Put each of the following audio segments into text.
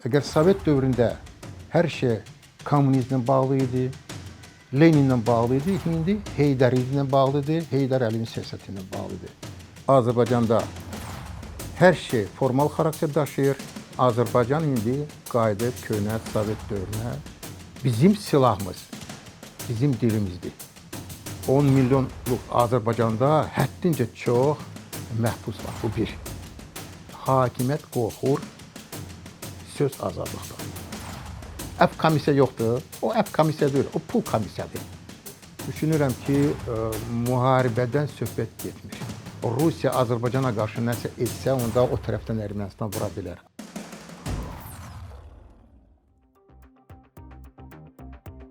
Əgər Sovet dövründə hər şey kommunizmlə bağlı idi, Leninlə bağlı idi, indi Heydərliklə bağlıdır, Heydər Əliyevin siyasəti ilə bağlıdır. Azərbaycanda hər şey formal xarakter daşıyır. Azərbaycan indi qayıdıb köhnə Sovet dövrünə. Bizim silahımız, bizim dilimizdir. 10 milyonluq Azərbaycanda həddincə çox məhbus var. Bu bir. Hakimiyyət qorxur söz azadlıqdan. Əfv komissiya yoxdur. O əfv komissiya deyil, o pul komissiyadır. Düşünürəm ki, müharibədən söhbət getmir. Rusiya Azərbaycana qarşı nəsə etsə, onda o tərəfdən Ermənistan vura bilər.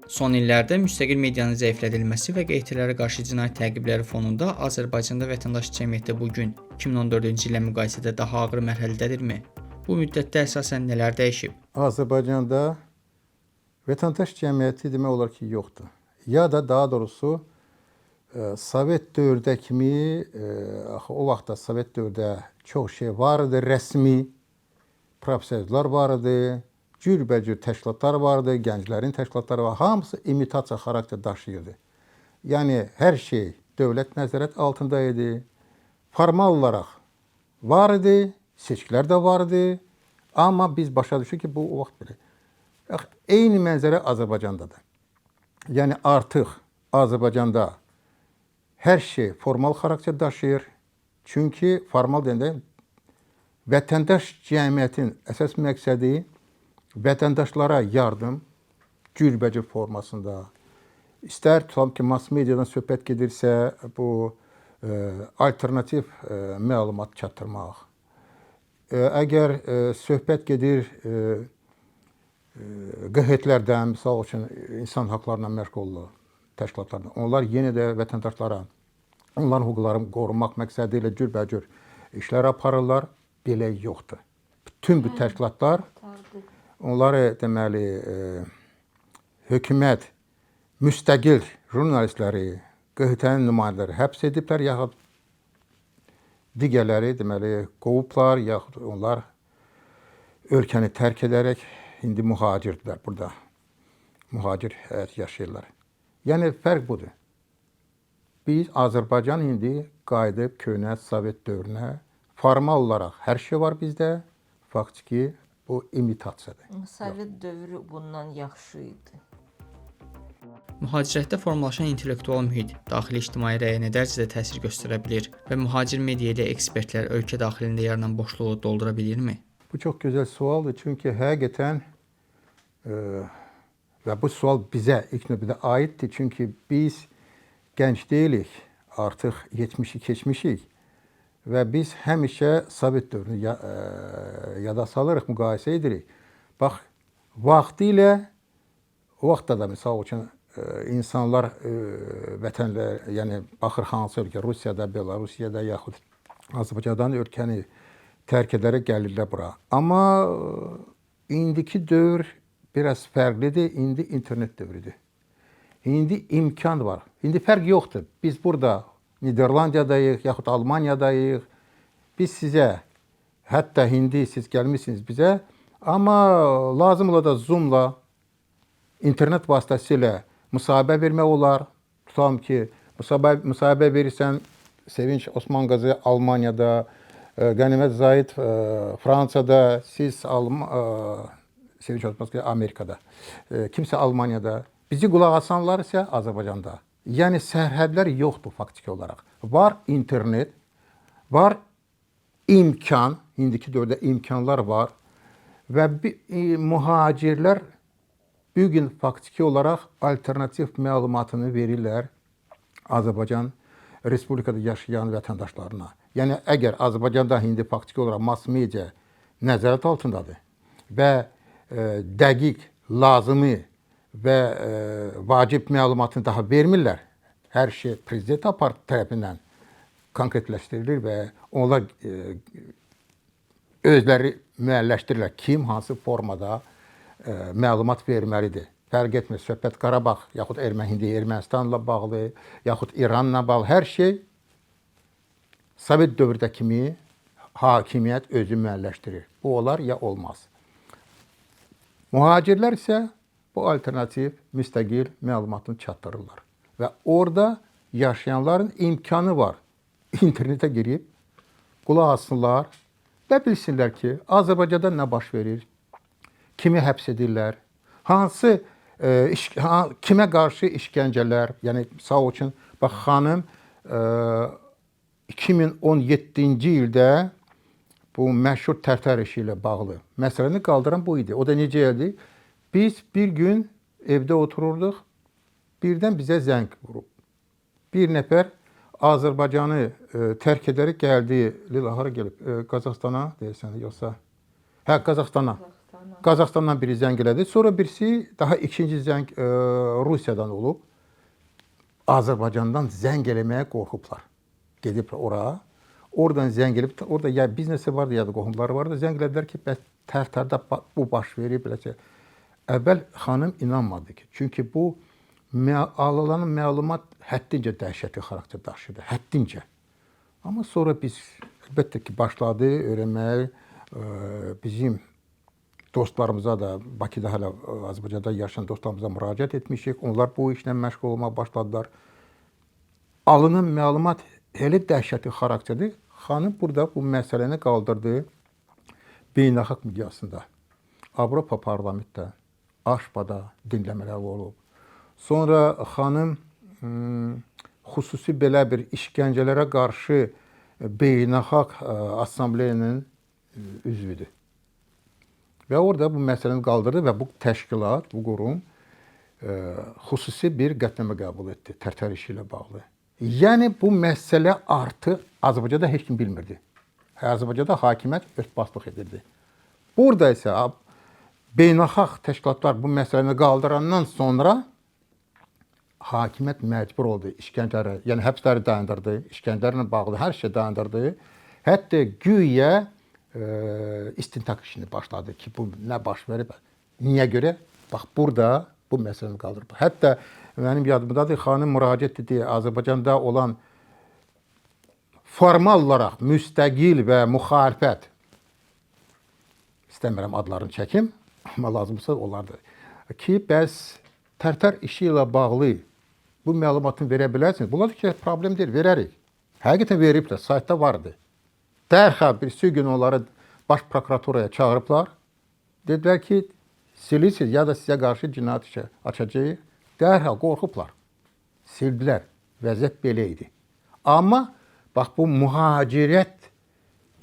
Son illərdə müstəqil medianın zəiflədilməsi və QHT-lərə qarşı cinayət təqibləri fonunda Azərbaycanda vətəndaş cəmiyyəti bu gün 2014-cü illə müqayisədə daha ağır mərhələdədirmi? Bu müddətdə əsasən nələr dəyişib? Azərbaycanda vətəndaş cəmiyyəti demək olar ki, yoxdur. Ya da daha doğrusu Sovet dövrdə kimi, axı o vaxtda Sovet dövrdə çox şey var idi, rəsmi profsəyuzlar var idi, cürbəcür təşkilatlar vardı, gənclərin təşkilatları var. Hamısı imitasiya xarakter daşıyırdı. Yəni hər şey dövlət nəzarət altında idi. Formal olaraq var idi, seçkilər də var idi. Amma biz başa düşürük ki, bu o vaxt belə. Eyni mənzərə Azərbaycandadır. Yəni artıq Azərbaycanda hər şey formal xarakter daşıyır. Çünki formal deyəndə vətəndaş cəmiyyətin əsas məqsədi vətəndaşlara yardım cürbəcür formasında. İstər tutalım ki, mass mediadan söhbət gedirsə, bu alternativ məlumat çatdırmaq. Əgər söhbət gedir QHT-lərdən, misal üçün insan haqlarına məşğul təşkilatlardan, onlar yenə də vətəndaşlara onların hüquqlarını qorumaq məqsədi ilə cürbəcür işlər aparırlar. Belə yoxdur. Bütün bu təşkilatlar onları deməli hökumət müstəqil jurnalistləri, QHT-nin nümayəndələri həbs ediblər, yaxud digərləri deməli qovublar, yaxud onlar ölkəni tərk edərək indi mühacirdirlər burada. Mühacir həyat yaşayırlar. Yəni fərq budur. Biz Azərbaycan indi qayıdıb köhnə Sovet dövrünə. Formal olaraq hər şey var bizdə. Faktiki bu imitasiyadır. Sovet dövrü bundan yaxşı idi. Mühacirətdə formalaşan intellektual mühit daxili ictimai rəyə nə dərəcədə təsir göstərə bilir və mühacir media ilə ekspertlər ölkə daxilində yaranan boşluğu doldura bilirmi? Bu çox gözəl sualdır, çünki həqiqətən və bu sual bizə ilk növbədə aiddir, çünki biz gənc deyilik, artıq 70-i keçmişik və biz həmişə Sovet dövrünü yada salırıq, müqayisə edirik. Bax, vaxtilə o vaxtda da misal üçün insanlar vətənlər, yəni baxır hansı ölkə, Rusiyada, Belarusiyada yaxud Azərbaycandan ölkəni tərk edərək gəlirlər bura. Amma indiki dövr biraz fərqlidir. İndi internet dövrüdür. İndi imkan var. İndi fərq yoxdur. Biz burada Niderlandiyadayıq, yaxud Almaniyadayıq. Biz sizə, hətta indi siz gəlmisiniz bizə, amma lazım ola da Zoom-la, internet vasitəsilə müsahibə vermək olar. Tutalım ki, müsahibə verirsən, Sevinç Osman qızı Almaniyada, Qənimət Zahid Fransada, siz Sevinç Osman qızı Amerikada, kimsə Almaniyada. Bizi qulaq asanlar isə Azərbaycanda. Yəni sərhədlər yoxdur faktiki olaraq. Var internet, var imkan, indiki dövrdə imkanlar var və mühacirlər bu gün faktiki olaraq alternativ məlumatını verirlər Azərbaycan Respublikada yaşayan vətəndaşlarına. Yəni əgər Azərbaycanda indi faktiki olaraq mass media nəzarət altındadır və dəqiq, lazımi və vacib məlumatını daha vermirlər. Hər şey prezident apart tərəfindən konkretləşdirilir və onlar özləri müəyyənləşdirirlər kim hansı formada məlumat verməlidir. Fərq etmir, söhbət Qarabağ, yaxud indi Ermənistanla bağlı, yaxud İranla bağlı, hər şey Sovet dövrdə kimi hakimiyyət özü müəyyənləşdirir. Bu olar ya olmaz. Mühacirlər isə bu alternativ, müstəqil məlumatını çatdırırlar. Və orada yaşayanların imkanı var. İnternetə girib qulaq assınlar və bilsinlər ki, Azərbaycanda nə baş verir, kimi həbs edirlər, hansı kimə qarşı işgəncələr, yəni sağ olsun, bax xanım 2017-ci ildə bu məşhur Tərtər işi ilə bağlı məsələni qaldıran bu idi. O da necə idi? Biz bir gün evdə otururduq, birdən bizə zəng vurub. Bir nəfər Azərbaycanı tərk edərək gəldi, Leyla hara gəlib? Qazaxstana deyəsən, yoxsa? Hə, Qazaxstana. Qazaxstandan biri zəng elədi. Sonra birisi daha ikinci zəng Rusiyadan olub. Azərbaycandan zəng eləməyə qorxublar. Gedib ora. Oradan zəng elib, orada ya biznesi vardı ya da qohumları vardı. Zəng elədilər ki, bəs Tərtərdə bu baş verib beləcə. Əvvəl xanım inanmadı ki, çünki bu alınan məlumat həddincə dəhşətli xarakter daşıyırdı, həddincə. Amma sonra biz əlbəttə ki, başladı öyrənməyə, bizim dostlarımıza da, Bakıda hələ Azərbaycanda yaşayan dostlarımıza müraciət etmişik. Onlar bu işlə məşğul olmağa başladılar. Alınan məlumat elə dəhşətli xarakterdir. Xanım burada bu məsələni qaldırdı beynəlxalq miqyasında. Avropa parlamentdə, AŞPA-da dinləmələr olub. Sonra xanım xüsusi belə bir işgəncələrə qarşı beynəlxalq assambleyanın üzvüdür. Və orada bu məsələni qaldırdı və bu təşkilat, bu qurum xüsusi bir qətnamə qəbul etdi Tərtər işi ilə bağlı. Yəni bu məsələ artıq Azərbaycanda heç kim bilmirdi. Azərbaycanda hakimiyyət örtbastlıq edirdi. Burada isə beynəlxalq təşkilatlar bu məsələni qaldırandan sonra hakimiyyət məcbur oldu işgəncələri, yəni həbsləri dayandırdı, işgəncələrlə bağlı hər şey dayandırdı. Hətta güya istintaq işini başladı ki, bu nə baş verib, niyə görə? Bax burada bu məsələni qaldırıb. Hətta mənim yadımdadır, xanım müraciət etdi Azərbaycanda olan formal olaraq müstəqil və müxalifət, istəmirəm adlarını çəkim, amma lazımsa onlardır ki, bəs Tərtər işi ilə bağlı bu məlumatını verə bilərsiniz. Bunlar ki, problem deyil, verərik. Həqiqətən veriblər, saytda vardı. Dərhal birisi gün onları baş prokuraturaya çağırıblar. Dedilər ki, silirsiniz ya da sizə qarşı cinayət işi açacağıq. Dərhal qorxublar. Sildilər. Vəziyyət belə idi. Amma bax bu mühacirət,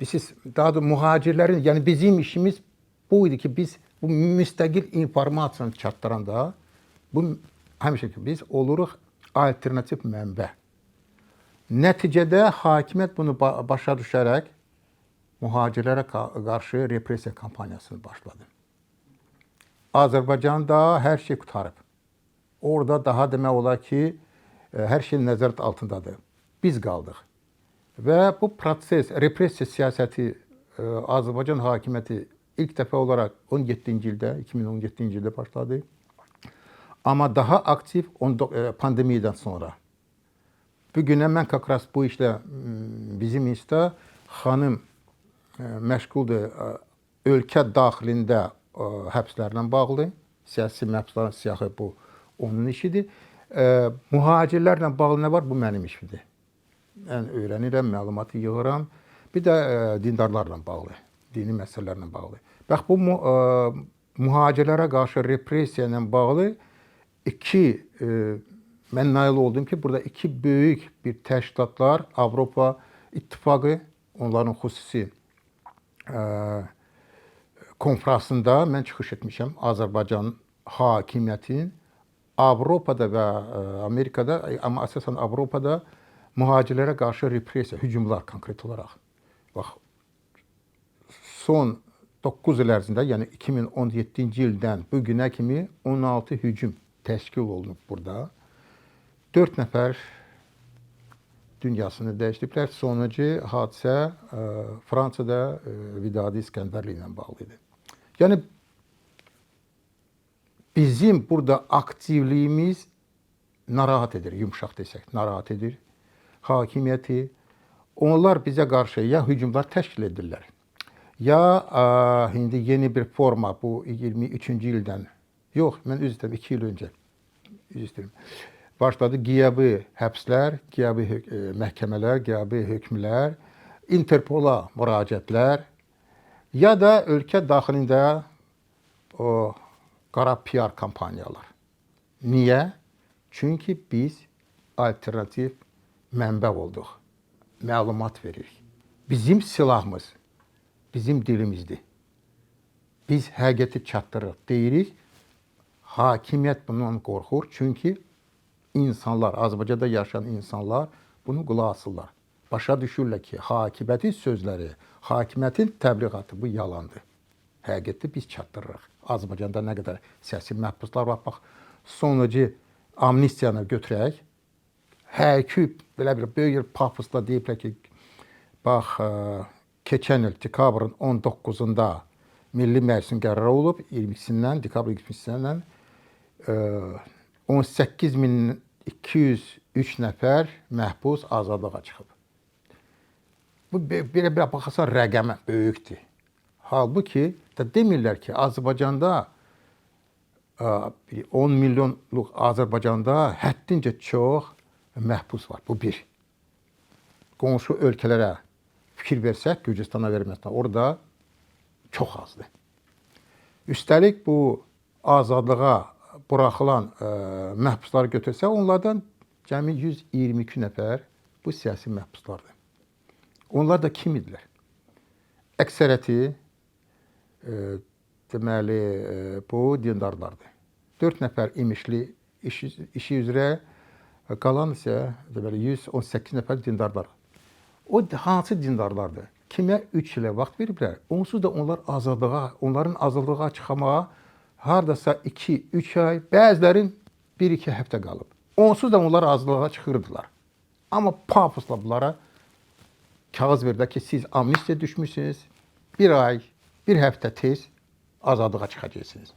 siz daha da mühacirlərin, yəni bizim işimiz bu idi ki, biz bu müstəqil informasiyanı çatdıranda bu həmişə ki, biz oluruq alternativ mənbə. Nəticədə hakimiyyət bunu başa düşərək mühacirlərə qarşı repressiya kampaniyasını başladı. Azərbaycanda hər şey qurtarıb. Orada daha demək olar ki, hər şey nəzarət altındadır. Biz qaldıq. Və bu proses, repressiya siyasəti Azərbaycan hakimiyyəti ilk dəfə olaraq 17-ci ildə, 2017-ci ildə başladı. Amma daha aktiv pandemiyadan sonra. Bu günə mən kakras bu işlə bizim institutda xanım məşğuldur ölkə daxilində həbslərlə bağlı, siyasi məhbusların siyahı bu onun işidir. Mühacirlərlə bağlı nə var? Bu mənim işimdir. Mən öyrənirəm, məlumatı yığıram. Bir də dindarlarla bağlı, dini məsələlərlə bağlı. Bax bu mühacirlərə qarşı repressiya ilə bağlı iki mən nail oldum ki, burada iki böyük bir təşkilatlar, Avropa İttifaqı, onların xüsusi konfransında mən çıxış etmişəm Azərbaycan hakimiyyətinin Avropada və Amerikada, amma əsasən Avropada mühacirlərə qarşı repressiya, hücumlar konkret olaraq. Bax, son 9 il ərzində, yəni 2017-ci ildən bu günə kimi 16 hücum təşkil olunub burada. 4 nəfər dünyasını dəyişdiriblər. Sonuncu hadisə Fransada Vidadi İskəndərli ilə bağlı idi. Yəni bizim burada aktivliyimiz narahat edir, yumşaq desək, narahat edir hakimiyyəti. Onlar bizə qarşı ya hücumlar təşkil edirlər, Ya indi yeni bir forma bu 23-cü ildən. Yox, mən üzr istəyirəm, 2 il öncə. Üzr istəyirəm. Başladı qiyabi həbslər, qiyabi məhkəmələr, qiyabi hökmlər, Interpola müraciətlər ya da ölkə daxilində o qara PR kampaniyalar. Niyə? Çünki biz alternativ mənbə olduq. Məlumat veririk. Bizim silahımız bizim dilimizdir. Biz həqiqəti çatdırırıq, deyirik. Hakimiyyət bundan qorxur, çünki insanlar, Azərbaycanda yaşayan insanlar bunu qulaq asırlar. Başa düşürlər ki, hakimiyyətin sözləri, hakimiyyətin təbliğatı bu yalandır. Həqiqəti biz çatdırırıq. Azərbaycanda nə qədər siyasi məhbuslar var, bax, sonuncu amnistiyanı götürək. Həqiqi belə bir böyük bir pafosla deyiblər ki, bax, keçən il dekabrın 19-da Milli Məclisin qərarı olub, 22-sindən, dekabrın 22-sindən 18.203 nəfər məhbus azadlığa çıxıb. Bu belə bir baxarsan rəqəmə böyükdür. Halbuki da demirlər ki, Azərbaycanda 10 milyonluq Azərbaycanda həddincə çox məhbus var. Bu bir. Qonşu ölkələrə fikir versək, Gürcüstana verməsək, orada çox azdır. Üstəlik bu azadlığa buraxılan məhbusları götürsək, onlardan cəmi 122 nəfər bu siyasi məhbuslardır. Onlar da kim idilər? Əksəriyyəti deməli bu dindarlardır. 4 nəfər imişli işi üzrə, qalan isə deməli 118 nəfər dindarlar. O hansı dindarlardır? Kimə 3 ilə vaxt veriblər? Onsuz da onlar azadlığa, onların azadlığa çıxamağa hardasa 2-3 ay, bəzilərin 1-2 həftə qalıb. Onsuz da onlar azadlığa çıxırdılar. Amma pafosla bunlara kağız verdilər ki, siz amnistiya düşmüsünüz, bir ay, bir həftə tez azadlığa çıxacaqsınız.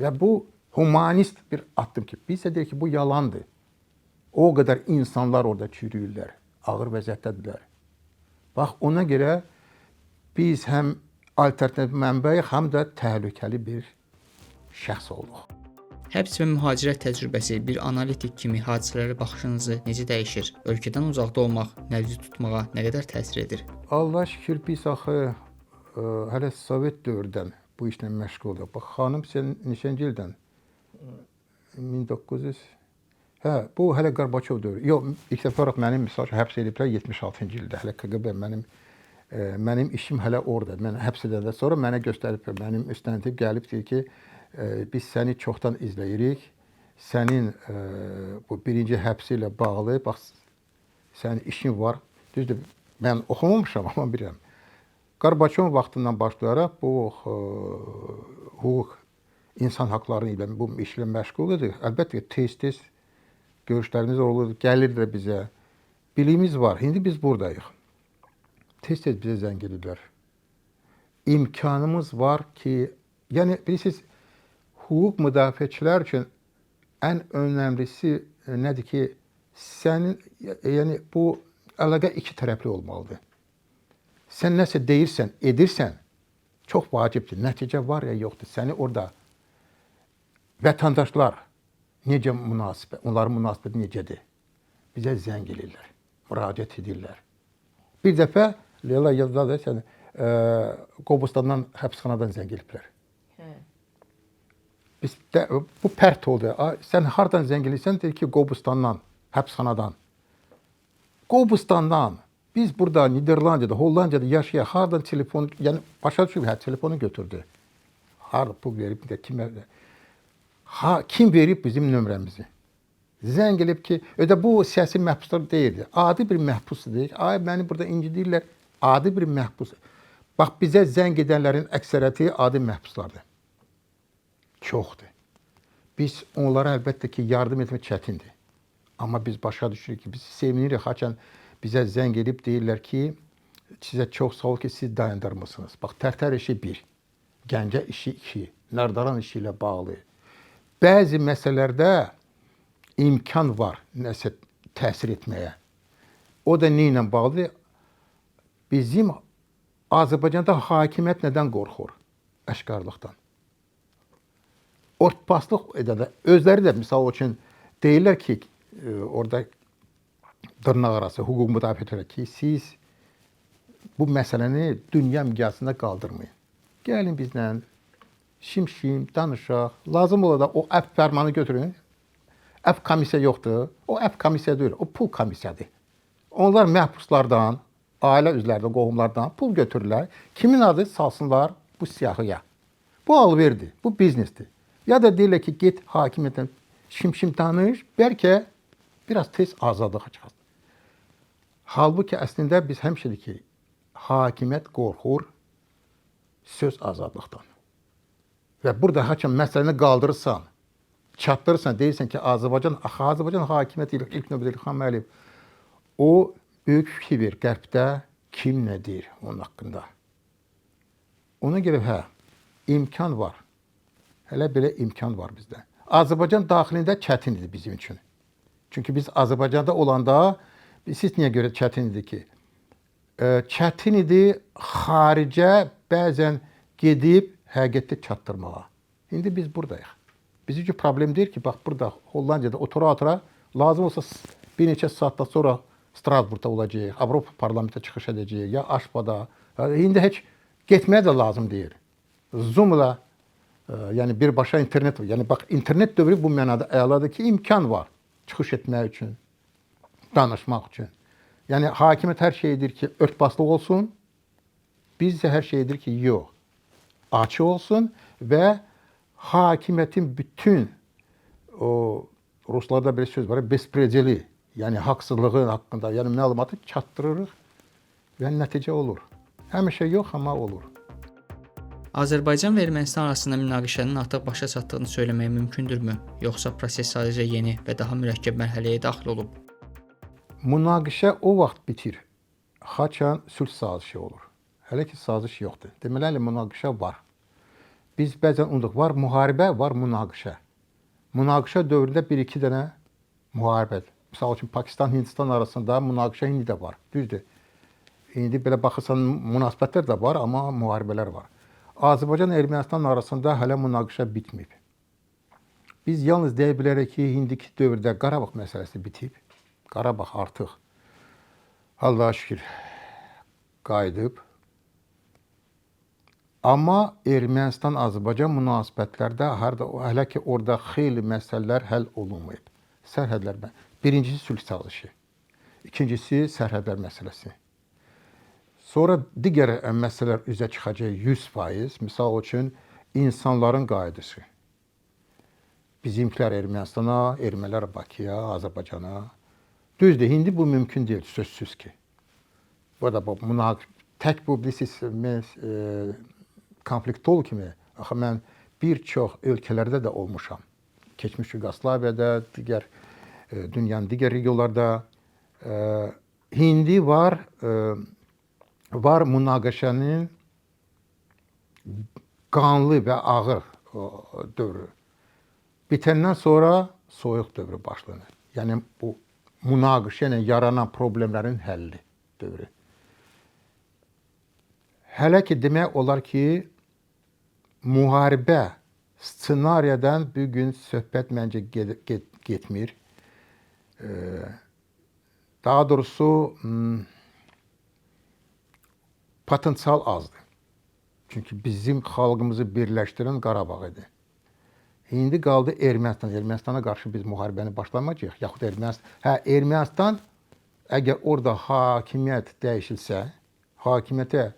Və bu humanist bir addım ki, biz də deyirik ki, bu yalandır. O qədər insanlar orada çürüyürlər, ağır vəziyyətdədirlər. Bax, ona görə biz həm alternativ mənbəyik, həm də təhlükəli bir şəxs olduq. Həbs və mühacirət təcrübəsi bir analitik kimi hadisələrə baxışınızı necə dəyişir? Ölkədən uzaqda olmaq nəbzi tutmağa nə qədər təsir edir? Allah şükür biz axı hələ Sovet dövrüdən bu işlə məşğul olduq. Bax, xanım sən neçənci ildən? 1900. Hə, bu hələ Qarbaçov dövrü. Yox, ilk dəfə olaraq mənim misal üçün həbs ediblər 76-cı ildə. Hələ KQB mənim işim hələ orada. Mən həbs edəndən sonra mənə göstərib, mənim üstənitib gəlib deyir ki, biz səni çoxdan izləyirik. Sənin bu birinci həbsi ilə bağlı, bax, sənin işin var. Düzdür, mən oxumamışam, amma bilirəm. Qarbaçov vaxtından başlayaraq bu hüquq, insan haqları ilə bu işlə məşğul idi. Əlbəttə ki, tez-tez görüşlərimiz olurdu, gəlirdilər bizə. Biliyimiz var. İndi biz buradayıq. Tez-tez bizə zəng edirlər. İmkanımız var ki, yəni bilirsiniz, hüquq müdafiəçilər üçün ən önəmlisi nədir ki, sənin, yəni bu əlaqə iki tərəfli olmalıdır. Sən nəsə deyirsən, edirsən, çox vacibdir. Nəticə var ya yoxdur. Səni orada vətəndaşlar necə münasibət, onların münasibəti necədir? Bizə zəng eləyirlər, müraciət edirlər. Bir dəfə Leyla yaddadır, sən Qobustandan, həbsxanadan zəng eləyiblər. Hə. Biz də, bu pərt oldu. Sən hardan zəng eləyirsən? Deyir ki, Qobustandan, həbsxanadan. Qobustandan. Biz burada Niderlandiyada, Hollandiyada yaşayaq. Hardan telefon, yəni başa düşüb, hə, telefonu götürdü. Harda pul verib, də kimə? Ha, kim verib bizim nömrəmizi? Zəng eləyib ki, ödə bu siyasi məhbuslar deyildi. Adi bir məhbus deyil. Ay, məni burada incidirlər. Adi bir məhbus. Bax, bizə zəng edənlərin əksəriyyəti adi məhbuslardır. Çoxdur. Biz onlara əlbəttə ki, yardım etmək çətindir. Amma biz başa düşürük ki, biz sevinirik haçan bizə zəng edib deyirlər ki, sizə çox sağ ol ki, siz dayandırmısınız. Bax, Tərtər işi bir, Gəncə işi iki, Nardaran işi ilə bağlı. Bəzi məsələlərdə imkan var nəsə təsir etməyə. O da nə ilə bağlıdır? Bizim Azərbaycanda hakimiyyət nədən qorxur? Aşkarlıqdan. Ortpaslıq edəndə özləri də misal üçün deyirlər ki, orada dırnaq arası hüquq müdafiəçilər ki, siz bu məsələni dünya miqyasında qaldırmayın. Gəlin bizlə şimşim danışaq. Lazım olar da o əfv fərmanı götürün. Əfv komissiya yoxdur. O əfv komissiya deyil, o pul komissiyadır. Onlar məhbuslardan, ailə üzvlərdən, qohumlardan pul götürürlər. Kimin adı salsınlar bu siyahıya. Bu alverdir, bu biznesdir. Ya da deyirlər ki, get hakimiyyətlə şimşim danış, bəlkə biraz tez azadlığa çıxasın. Halbuki əslində biz həmişə deyik ki, hakimiyyət qorxur söz azadlıqdan. Və burada haçan məsələni qaldırırsan, çatdırırsan, deyirsən ki, Azərbaycan, axı Azərbaycan hakimiyyəti ilk növbədə İlham Əliyev o böyük fikir Qərbdə kim nə deyir onun haqqında. Ona görə hə, imkan var. Hələ belə imkan var bizdə. Azərbaycan daxilində çətin idi bizim üçün. Çünki biz Azərbaycanda olanda siz niyə görə çətin idi ki? Çətin idi xaricə bəzən gedib həqiqəti çatdırmağa. İndi biz buradayıq. Bizim üçün problem deyil ki, bax burada Hollandiyada otura-otura lazım olsa bir neçə saatdan sonra Strasburqda olacağıq, Avropa parlamentə çıxış edəcəyik, ya AŞPA-da. İndi heç getməyə də lazım deyil. Zoom-la, yəni birbaşa internet, yəni bax internet dövrü bu mənada əladır ki, imkan var çıxış etmək üçün, danışmaq üçün. Yəni hakimiyyət hər şey edir ki, örtbaslıq olsun. Biz isə hər şey edir ki, yox. Açıq olsun və hakimiyyətin bütün o ruslarda bir söz var, bespredeli, yəni haqsızlığı haqqında, yəni məlumatı çatdırırıq və nəticə olur. Həmişə yox, amma olur. Azərbaycan və Ermənistan arasında münaqişənin artıq başa çatdığını söyləmək mümkündürmü? Yoxsa proses sadəcə yeni və daha mürəkkəb mərhələyə daxil olub? Münaqişə o vaxt bitir, haçan sülh sazişi olur. Hələ ki saziş yoxdur. Deməli, münaqişə var. Biz bəzən unuduq. Var müharibə, var münaqişə. Münaqişə dövründə bir-iki dənə müharibədir. Misal üçün Pakistan, Hindistan arasında münaqişə indi də var. Düzdür. İndi belə baxırsan münasibətlər də var, amma müharibələr var. Azərbaycan Ermənistan arasında hələ münaqişə bitməyib. Biz yalnız deyə bilərik ki, indiki dövrdə Qarabağ məsələsi bitib. Qarabağ artıq Allaha şükür qayıdıb. Amma Ermənistan-Azərbaycan münasibətlərdə harda hələ ki orada xeyli məsələlər həll olunmayıb. Sərhədlər. Birincisi sülh sazişi. İkincisi sərhədlər məsələsi. Sonra digər məsələlər üzə çıxacaq 100%. Misal üçün insanların qayıdışı. Bizimkilər Ermənistana, ermənilər Bakıya, Azərbaycana. Düzdür, indi bu mümkün deyil, sözsüz ki. Burada bu münaqişə tək bu bilirsiniz, mən konfliktolog kimi, axı mən bir çox ölkələrdə də olmuşam. Keçmiş Yuqoslaviyada, digər dünyanın digər regionlarda indi var var münaqişənin qanlı və ağır dövrü. Bitəndən sonra soyuq dövrü başlanır. Yəni bu münaqişə ilə yaranan problemlərin həlli dövrü. Hələ ki demək olar ki, müharibə ssenariyadan bu gün söhbət məncə getmir. Daha doğrusu potensial azdır. Çünki bizim xalqımızı birləşdirən Qarabağ idi. İndi qaldı Ermənistan. Ermənistana qarşı biz müharibəni başlamayacağıq. Yaxud Ermənistan, hə Ermənistan əgər orada hakimiyyət dəyişilsə, hakimiyyətə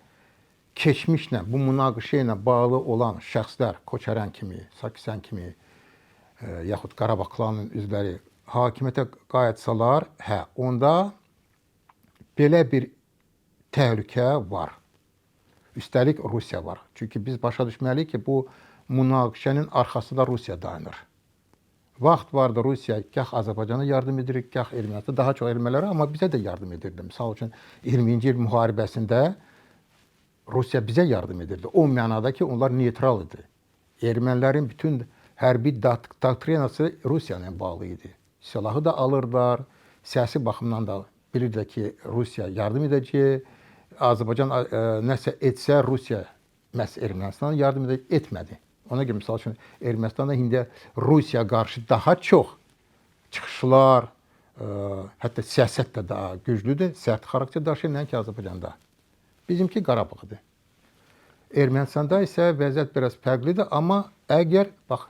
keçmişlə, bu münaqişə ilə bağlı olan şəxslər, Koçaryan kimi, Sarkisyan kimi, yaxud Qarabağ klanının üzvləri hakimiyyətə qayıtsalar, hə, onda belə bir təhlükə var. Üstəlik Rusiya var. Çünki biz başa düşməliyik ki, bu münaqişənin arxasında Rusiya dayanır. Vaxt vardı Rusiya gah Azərbaycana yardım edir, gah Ermənistana, daha çox ermənilərə, amma bizə də yardım edirdi. Misal üçün 20-ci il müharibəsində Rusiya bizə yardım edirdi. O mənada ki, onlar neytral idi. Ermənilərin bütün hərbi doktrinası Rusiya ilə bağlı idi. Silahı da alırdılar, siyasi baxımdan da bilirdilər ki, Rusiya yardım edəcək, Azərbaycan nəsə etsə, Rusiya məhz Ermənistana yardım etmədi. Ona görə misal üçün Ermənistanda indi Rusiya qarşı daha çox çıxışlar, hətta siyasət də daha güclüdür, sərt xarakter daşıyır nəinki Azərbaycanda. Bizimki Qarabağdır. Ermənistanda isə vəziyyət biraz fərqlidir, amma əgər bax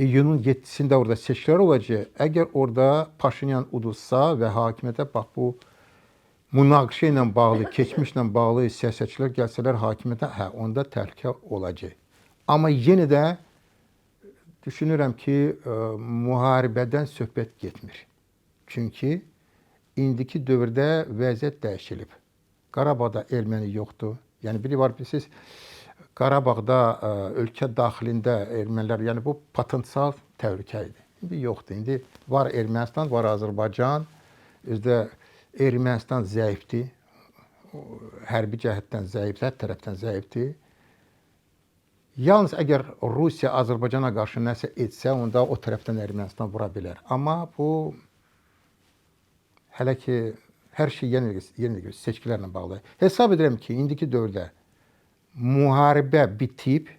iyunun 7-sində orada seçkilər olacaq, əgər orada Paşinyan uduzsa və hakimiyyətə bax bu münaqişə ilə bağlı, keçmişlə bağlı siyasətçilər gəlsələr hakimiyyətə, hə, onda təhlükə olacaq. Amma yenə də düşünürəm ki, müharibədən söhbət getmir. Çünki indiki dövrdə vəziyyət dəyişilib. Qarabağda erməni yoxdur. Yəni biri var, bilirsiniz, Qarabağda ölkə daxilində ermənilər, yəni bu potensial təhlükə idi. İndi yoxdur. İndi var Ermənistan, var Azərbaycan. Özdə Ermənistan zəifdir. Hərbi cəhətdən zəifdir, hər tərəfdən zəifdir. Yalnız əgər Rusiya Azərbaycana qarşı nəsə etsə, onda o tərəfdən Ermənistan vura bilər. Amma bu hələ ki hər şey yenə seçkilərlə bağlı. Hesab edirəm ki, indiki dövrdə müharibə bitib,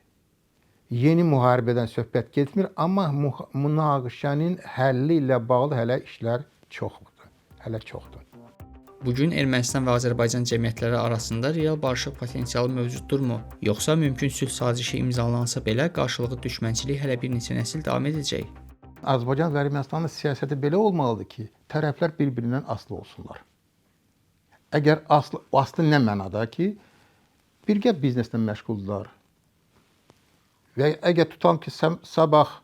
yeni müharibədən söhbət getmir, amma münaqişənin həlli ilə bağlı hələ işlər çoxdur. Hələ çoxdur. Bu gün Ermənistan və Azərbaycan cəmiyyətləri arasında real barışıq potensialı mövcuddurmu? Yoxsa mümkün sülh sazişi imzalansa belə qarşılıqlı düşmənçilik hələ bir neçə nəsil davam edəcək? Azərbaycan və Ermənistanın siyasəti belə olmalıdır ki, tərəflər bir-birindən asılı olsunlar. Əgər asılı nə mənada ki, birgə bizneslə məşğuldurlar. Və əgər tutalım ki, sən sabah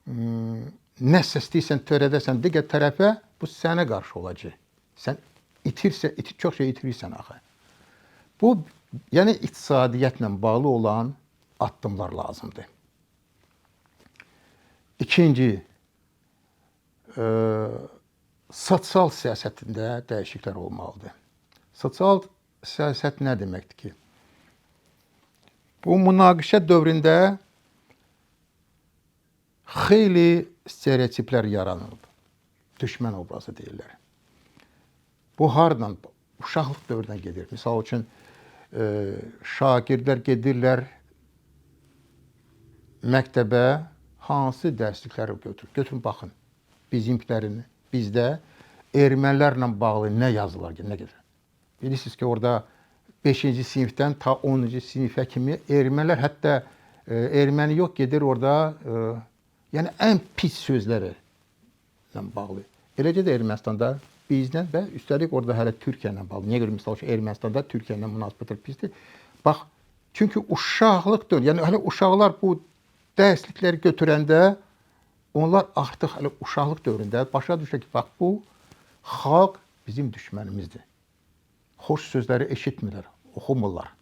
nəsə istəyirsən, törədəsən digər tərəfə, bu sənə qarşı olacaq. Sən çox şey itirirsən axı. Bu, yəni iqtisadiyyatla bağlı olan addımlar lazımdır. İkinci, sosial siyasətində dəyişikliklər olmalıdır. Sosial siyasət nə deməkdir ki? Bu münaqişə dövründə xeyli stereotiplər yaranıldı. Düşmən obrazı deyirlər. Bu hardan? Uşaqlıq dövründən gedir. Misal üçün, şagirdlər gedirlər məktəbə, hansı dərslikləri götürür? Götürün, baxın, bizimkilərin, bizdə ermənilərlə bağlı nə yazılar, nə gedir? Bilirsiniz ki, orada 5-ci sinifdən ta 10-cu sinifə kimi ermənilər, hətta erməni yox, gedir orada, yəni ən pis sözləri ilə bağlı. Eləcə də Ermənistanda bizlə və üstəlik orada hələ Türkiyə ilə bağlı. Niyə görə misal üçün Ermənistanda Türkiyə ilə münasibətlər pisdir? Bax, çünki uşaqlıq dövrü, yəni hələ uşaqlar bu dərslikləri götürəndə onlar artıq hələ uşaqlıq dövründə başa düşür ki, bax bu xalq bizim düşmənimizdir. Xoş sözləri eşitmirlər, oxumurlar.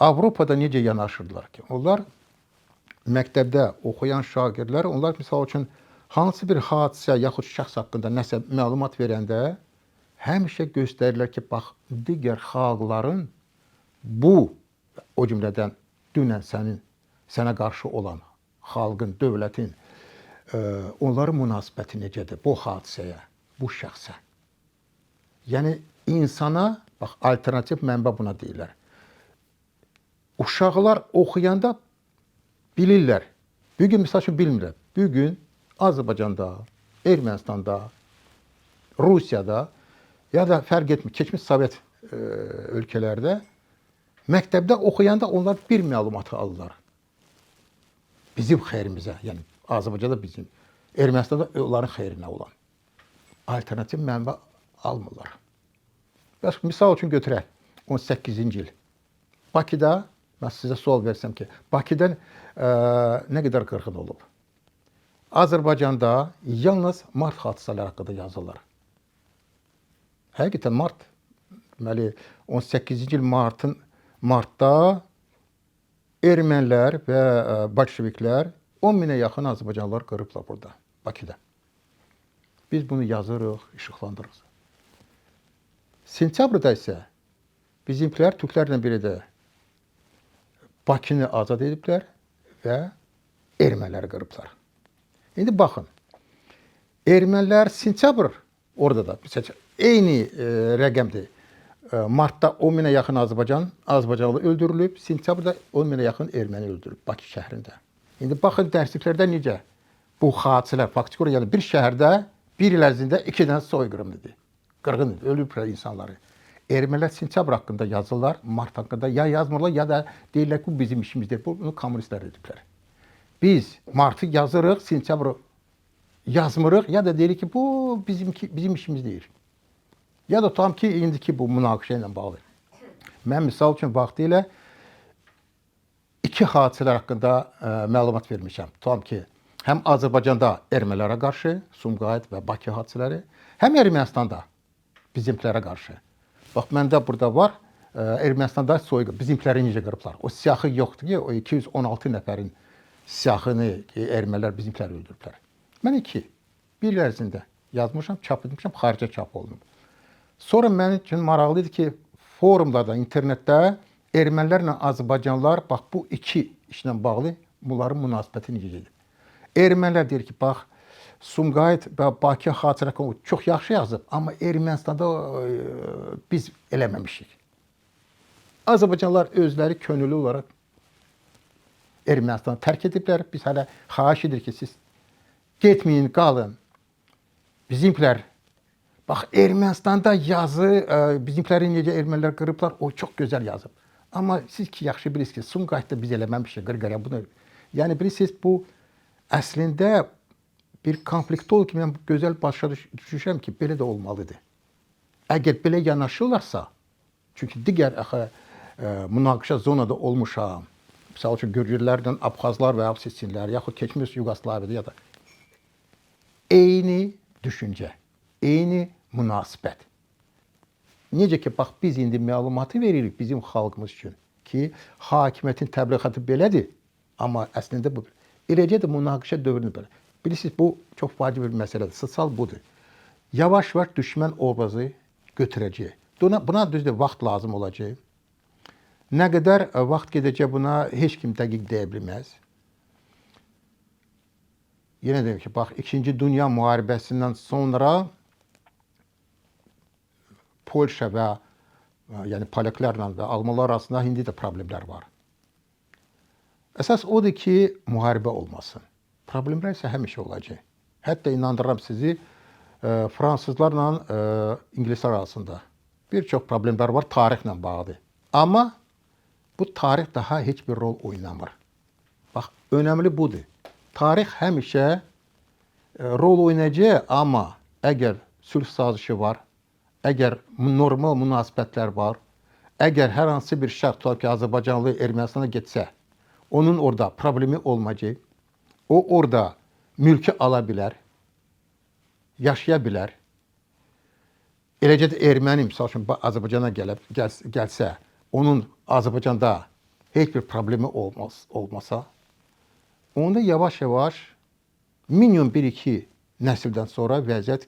Avropada necə yanaşırdılar ki, onlar məktəbdə oxuyan şagirdlər, onlar misal üçün hansı bir hadisə yaxud şəxs haqqında nəsə məlumat verəndə həmişə göstərirlər ki, bax, digər xalqların bu, o cümlədən dünən sənə qarşı olan xalqın, dövlətin, onların münasibəti necədir bu hadisəyə, bu şəxsə. Yəni, insana, bax, alternativ mənbə buna deyirlər. Uşaqlar oxuyanda bilirlər. Bugün, misal üçün, bilmirlər. Bugün Azərbaycanda, Ermənistanda, Rusiyada ya da fərq etmir, keçmiş Sovet ölkələrdə məktəbdə oxuyanda onlar bir məlumatı alırlar. Bizim xeyrimizə, yəni Azərbaycanda bizim, Ermənistanda onların xeyrinə olan alternativ mənbə almırlar. Bəs misal üçün götürək 18-ci il. Bakıda, mən sizə sual versəm ki, Bakıdan nə qədər qırğın olub? Azərbaycanda yalnız mart hadisələri haqqında yazırlar. Həqiqətən mart, deməli 18-ci il martda ermənilər və bolşeviklər 10 minə yaxın azərbaycanlılar qırıblar burada, Bakıda. Biz bunu yazırıq, işıqlandırırıq. Sentyabrda isə bizimkilər türklərlə bir də Bakını azad ediblər və erməniləri qırıblar. İndi baxın, ermənilər sentyabr orada da eyni rəqəmdir. Martda 10 minə yaxın Azərbaycanlı öldürülüb, sentyabrda 10 minə yaxın erməni öldürülüb Bakı şəhərində. İndi baxın dərsliklərdə necə bu hadisələr faktiki olaraq, yəni bir şəhərdə bir il ərzində 2 dənə soyqırım idi. Qırğın idi, ölüblər insanları. Ermənilər sentyabr haqqında yazırlar, mart haqqında ya yazmırlar, ya da deyirlər ki, bu bizim işimizdir. Bunu kommunistlər ediblər. Biz martı yazırıq, sentyabrı yazmırıq, ya da deyirik ki, bu bizim işimiz deyil. Ya da tam ki, indiki bu münaqişə ilə bağlı. Mən misal üçün vaxtilə iki hadisələr haqqında məlumat vermişəm. Tam ki, həm Azərbaycanda ermənilərə qarşı Sumqayıt və Bakı hadisələri, həm Ermənistanda bizimkilərə qarşı. Bax, məndə burada var, Ermənistanda soyqırım, bizimkiləri necə qırıblar. O siyahı yoxdur ki, o 216 nəfərin siyahını ermənilər bizimkiləri öldürüblər. Mən bir il ərzində yazmışam, çap etmişəm, xaricə çap olunub. Sonra mənim üçün maraqlı idi ki, forumlarda, internetdə ermənilərlə Azərbaycanlılar, bax bu iki işlə bağlı bunların münasibəti necə gedir. Ermənilər deyir ki, bax, Sumqayıt və Bakı hadisələri çox yaxşı yazıb, amma Ermənistanda biz eləməmişik. Azərbaycanlılar özləri könüllü olaraq Ermənistanı tərk ediblər. Biz hələ xahiş edirik ki, siz getməyin, qalın. Bizimkilər, bax, Ermənistanda yazı, bizimkiləri necə ermənilər qırıblar, o çox gözəl yazıb. Amma siz ki, yaxşı bilirsiniz ki, Sumqayıtda biz eləməmişik, Qırqarya bunu. Yəni, bilirsiniz, bu əslində bir konflikt olur ki, mən gözəl başa düşüşəm ki, belə də olmalıdır. Əgər belə yanaşırlarsa, çünki digər axı münaqişə zonada olmuşam, misal üçün Gürcülərlə Abxazlar və Osetinlər, yaxud keçmiş Yuqoslaviyada ya da eyni düşüncə, eyni münasibət. Necə ki, bax, biz indi məlumatı veririk bizim xalqımız üçün ki, hakimiyyətin təbliğatı belədir, amma əslində bu. Eləcə də münaqişə dövrünü belə. Bilirsiniz, bu çox vacib bir məsələdir. Sosial budur. Yavaş-yavaş düşmən obrazı götürəcək. Buna düzdür, vaxt lazım olacaq. Nə qədər vaxt gedəcək buna heç kim dəqiq deyə bilməz. Yenə deyim ki, bax, İkinci Dünya müharibəsindən sonra Polşa və yəni Polaklarla və Almanlar arasında indi də problemlər var. Əsas odur ki, müharibə olmasın. Problemlər isə həmişə olacaq. Hətta inandırıram sizi, fransızlarla ingilislər arasında bir çox problemlər var tarixlə bağlı. Amma bu tarix daha heç bir rol oynamır. Bax, önəmli budur. Tarix həmişə rol oynayacaq, amma əgər sülh sazişi var, əgər normal münasibətlər var, əgər hər hansı bir şəxs, tutaq ki, Azərbaycanlı Ermənistana getsə, onun orada problemi olmayacaq, o orada mülkü ala bilər, yaşaya bilər. Eləcə də erməni, misal üçün, Azərbaycana gəlsə, onun Azərbaycanda heç bir problemi olmasa, onda yavaş-yavaş minimum 1-2 nəsildən sonra vəziyyət,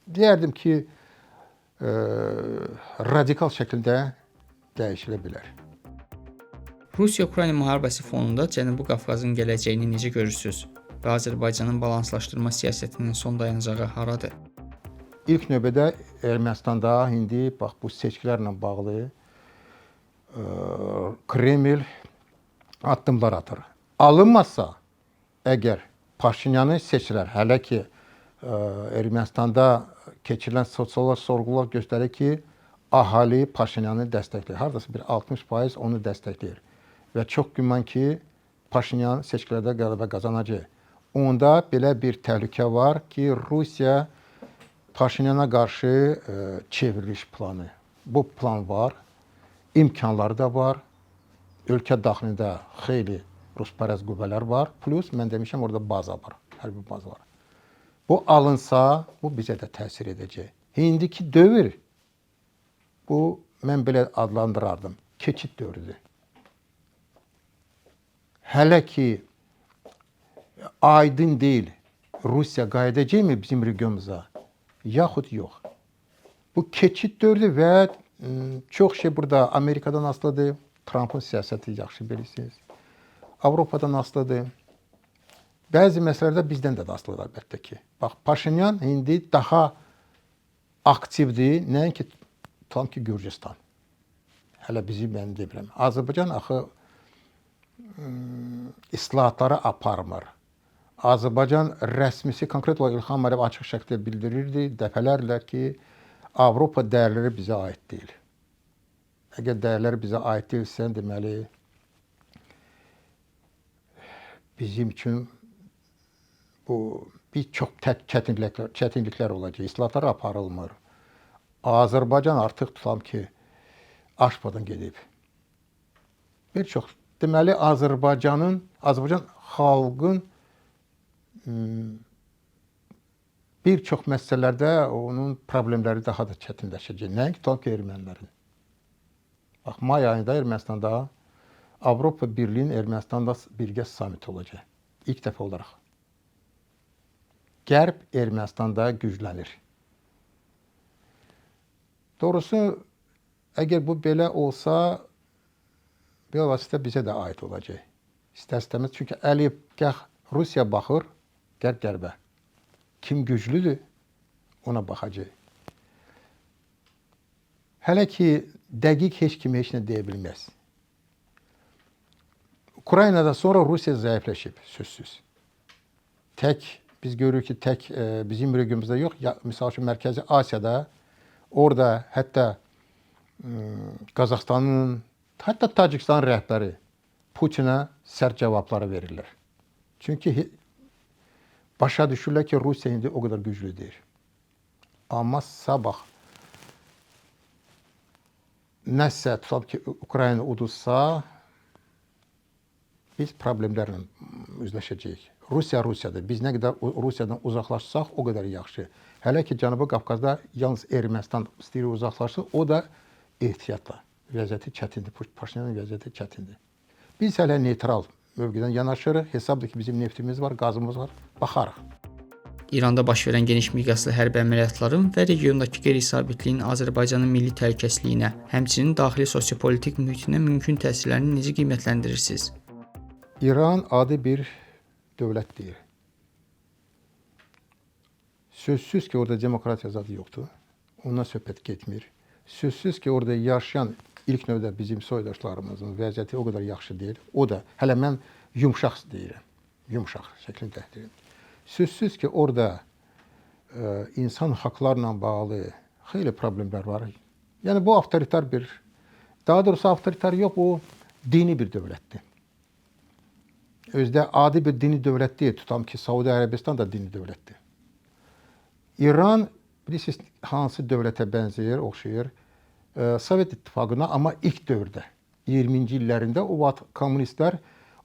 deyərdim ki, radikal şəkildə dəyişilə bilər. Rusiya-Ukrayna müharibəsi fonunda Cənubi Qafqazın gələcəyini necə görürsünüz və Azərbaycanın balanslaşdırma siyasətinin son dayanacağı haradır? İlk növbədə Ermənistanda indi bax bu seçkilərlə bağlı Kreml addımlar atır. Alınmazsa, əgər Paşinyanı seçirlər, hələ ki Ermənistanda keçirilən sosial sorğular göstərir ki, ahali Paşinyanı dəstəkləyir. Hardasa bir 60% onu dəstəkləyir. Və çox güman ki, Paşinyan seçkilərdə qələbə qazanacaq. Onda belə bir təhlükə var ki, Rusiya Paşinyana qarşı çevriliş planı. Bu plan var, imkanları da var. Ölkə daxilində xeyli ruspərəz qüvvələr var. Plus, mən demişəm, orada baza var, hərbi baza var. Bu alınsa, bu bizə də təsir edəcək. İndiki dövr, bu mən belə adlandırardım, keçid dövrüdür. Hələ ki, aydın deyil, Rusiya qayıdacaqmı bizim regionumuza, yaxud yox. Bu keçid dövrüdür və çox şey burada Amerikadan asılıdır. Trumpın siyasəti yaxşı bilirsiniz. Avropadan asılıdır. Bəzi məsələlərdə bizdən də asılıdır əlbəttə ki. Bax, Paşinyan indi daha aktivdir, nəinki Tutalım ki, Gürcüstan. Hələ bizi mən demirəm. Azərbaycan axı islahatları aparmır. Azərbaycan rəsmisi konkret olaraq İlham Əliyev açıq şəkildə bildirirdi dəfələrlə ki, Avropa dəyərləri bizə aid deyil. Əgər dəyərlər bizə aid deyilsə, deməli bizim üçün bu bir çox çətinliklər olacaq. İslahatlar aparılmır. Azərbaycan artıq tutalım ki, aşmadan gedib. Bir çox deməli Azərbaycan xalqın bir çox məsələlərdə onun problemləri daha da çətinləşəcək. Nəinki tutalım ki, ermənilərin. Bax, may ayında Ermənistanda Avropa Birliyinin Ermənistanda birgə samiti olacaq. İlk dəfə olaraq. Qərb Ermənistanda güclənir. Doğrusu, əgər bu belə olsa, bilavasitə bizə də aid olacaq. İstər-istəməz. Çünki Əliyev gah Rusiya baxır, qərb qərbə. Kim güclüdür, ona baxacaq. Hələ ki, dəqiq heç kim heç nə deyə bilməz. Ukraynadan sonra Rusiya zəifləşib, sözsüz. Tək, biz görürük ki, tək bizim regionumuzda yox, ya, misal üçün Mərkəzi Asiyada, orada hətta Qazaxıstanın, hətta Tacikistanın rəhbəri Putinə sərt cavabları verirlər. Çünki başa düşürlər ki, Rusiya indi o qədər güclü deyil. Amma sabah nəsə tutalım ki, Ukrayna uduzsa, biz problemlərlə üzləşəcəyik. Rusiya Rusiyadır. Biz nə qədər Rusiyadan uzaqlaşsaq, o qədər yaxşı. Hələ ki, Cənubi Qafqazda yalnız Ermənistan istəyir uzaqlaşsın, o da ehtiyatla. Vəziyyəti çətindir. Paşinyanın vəziyyəti çətindir. Biz hələ neytral mövqedən yanaşırıq. Hesabdır ki, bizim neftimiz var, qazımız var. Baxarıq. İranda baş verən geniş miqyaslı hərbi əməliyyatların və regiondakı qeyri-sabitliyin Azərbaycanın milli təhlükəsizliyinə, həmçinin daxili sosiopolitik mühitinə mümkün təsirlərini necə qiymətləndirirsiniz? İran adi bir dövlət deyil. Sözsüz ki, orada demokratiya zadı yoxdur. Ondan söhbət getmir. Sözsüz ki, orada yaşayan ilk növbədə bizim soydaşlarımızın vəziyyəti o qədər yaxşı deyil. O da, hələ mən yumşaq deyirəm. Yumşaq şəklində deyirəm. Sözsüz ki, orada insan haqlarla bağlı xeyli problemlər var. Yəni bu avtoritar bir, daha doğrusu avtoritar yox, bu dini bir dövlətdir. Özdə adi bir dini dövlət deyil. Tutam ki, Saudi Ərəbistan da dini dövlətdir. İran, bilirsiniz, hansı dövlətə bənzəyir, oxşayır? Sovet İttifaqına, amma ilk dövrdə, 20-ci illərində o vaxt kommunistlər,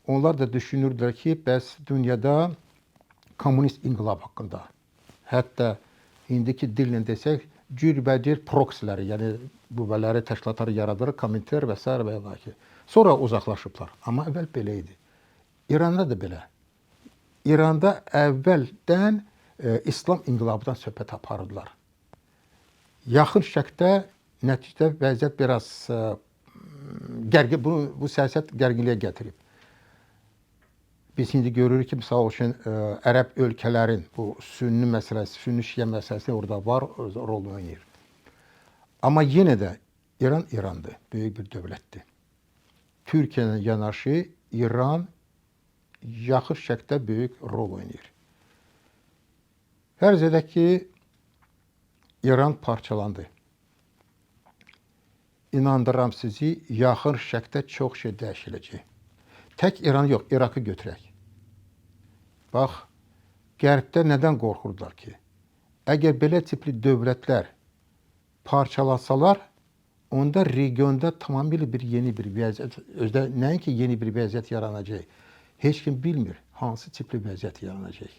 onlar da düşünürdülər ki, bəs dünyada kommunist inqilab haqqında, hətta indiki dillə desək, cürbəcür proksiləri, yəni qüvvələri, təşkilatları yaradır, komintlər və s. və ilaxır. Sonra uzaqlaşıblar. Amma əvvəl belə idi. İranda da belə. İranda əvvəldən İslam inqilabından söhbət aparırdılar. Yaxın şərqdə nəticədə vəziyyət biraz gərgin, bu siyasət gərginliyə gətirib. Biz indi görürük ki, misal üçün ərəb ölkələrin bu sünni məsələsi, sünni-şiə məsələsi orada var, rol oynayır. Amma yenə də İran İrandır, böyük bir dövlətdir. Türkiyənin yanaşı İran yaxın şərqdə böyük rol oynayır. Fərz edək ki, İran parçalandı. İnandıram sizi, yaxın şərqdə çox şey dəyişiləcək. Tək İran yox, İraqı götürək. Bax, Qərbdə nədən qorxurdular ki? Əgər belə tipli dövlətlər parçalansalar, onda regionda tamamilə bir yeni bir vəziyyət, özdə nəinki yeni bir vəziyyət yaranacaq. Heç kim bilmir hansı tipli vəziyyət yaranacaq.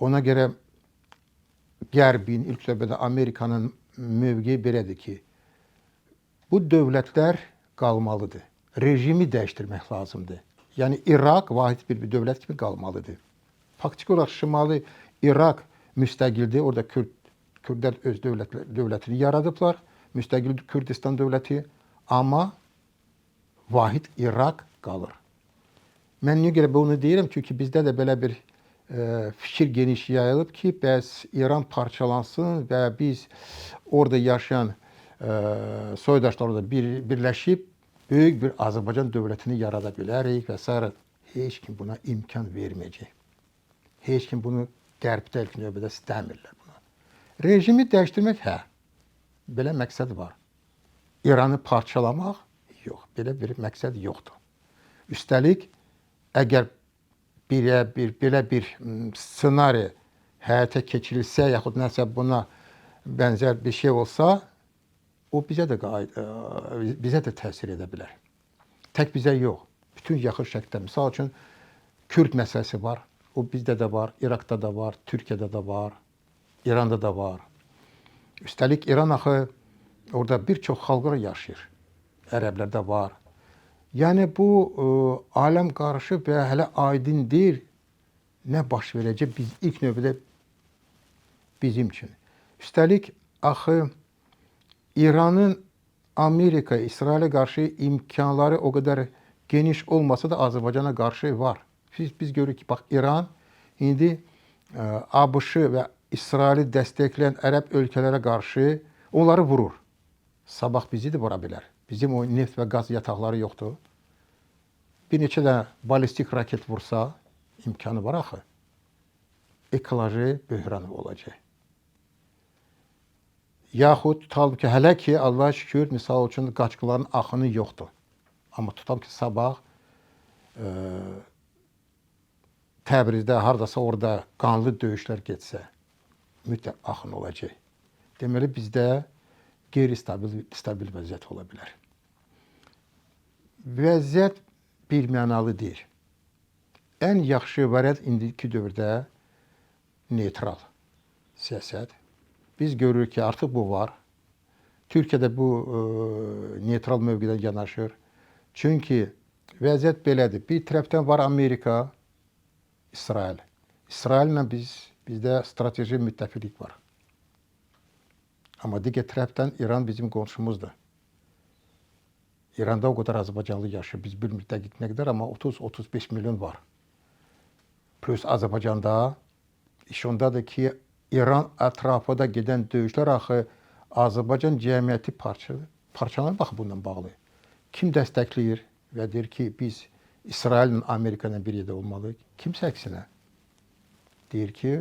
Ona görə Qərbin, ilk növbədə Amerikanın mövqeyi belədir ki, bu dövlətlər qalmalıdır. Rejimi dəyişdirmək lazımdır. Yəni İraq vahid bir dövlət kimi qalmalıdır. Faktiki olaraq Şimali İraq müstəqildir. Orada Kürdlər öz dövlətini yaradıblar. Müstəqil Kürdistan dövləti, amma vahid İraq qalır. Mən niyə görə bunu deyirəm? Çünki bizdə də belə bir fikir geniş yayılıb ki, bəs İran parçalansın və biz orada yaşayan soydaşlar orada birləşib böyük bir Azərbaycan dövlətini yarada bilərik və s. Heç kim buna imkan verməyəcək. Heç kim bunu Qərbdə ilk növbədə istəmirlər bunu. Rejimi dəyişdirmək, hə, belə məqsəd var. İranı parçalamaq, yox, belə bir məqsəd yoxdur. Üstəlik, əgər belə bir ssenari həyata keçirilsə, yaxud nəsə buna bənzər bir şey olsa, o bizə də təsir edə bilər. Tək bizə yox, bütün yaxın şərqdə. Misal üçün, Kürd məsələsi var. O bizdə də var, İraqda da var, Türkiyədə də var, İranda da var. Üstəlik, İran axı orada bir çox xalqlar yaşayır. Ərəblər də var. Yəni bu aləm qarışıb və hələ aydın deyil nə baş verəcək biz ilk növbədə bizim üçün. Üstəlik, axı İranın Amerika, İsrailə qarşı imkanları o qədər geniş olmasa da Azərbaycana qarşı var. Biz görürük ki, bax İran indi ABŞ və İsraili dəstəkləyən ərəb ölkələrə qarşı onları vurur. Sabah bizi də vura bilər. Bizim o neft və qaz yataqları yoxdur. Bir neçə də balistik raket vursa, imkanı var axı. Ekoloji böhran olacaq. Yaxud tutalım ki, hələ ki, Allaha şükür, misal üçün, qaçqınların axını yoxdur. Amma tutalım ki, sabah Təbrizdə, haradasa orada qanlı döyüşlər getsə, mütləq axın olacaq. Deməli, bizdə qeyri-stabil vəziyyət ola bilər. Vəziyyət bir mənalı deyil. Ən yaxşı variant indiki dövrdə neytral siyasət. Biz görürük ki, artıq bu var. Türkiyədə bu neytral mövqedən yanaşır. Çünki vəziyyət belədir. Bir tərəfdən var Amerika, İsrail. İsraillə bizdə strateji müttəfiqlik var. Amma digər tərəfdən İran bizim qonşumuzdur. İranda o qədər Azərbaycanlı yaşayır. Biz bilmirik dəqiq nə qədər, amma 30-35 milyon var. Plus Azərbaycanda iş ondadır ki, İran ətrafında gedən döyüşlər axı Azərbaycan cəmiyyəti parçalanır bax bununla bağlı. Kim dəstəkləyir və deyir ki, biz İsraillə, Amerika ilə bir yerdə olmalıyıq? Kimsə əksinə deyir ki,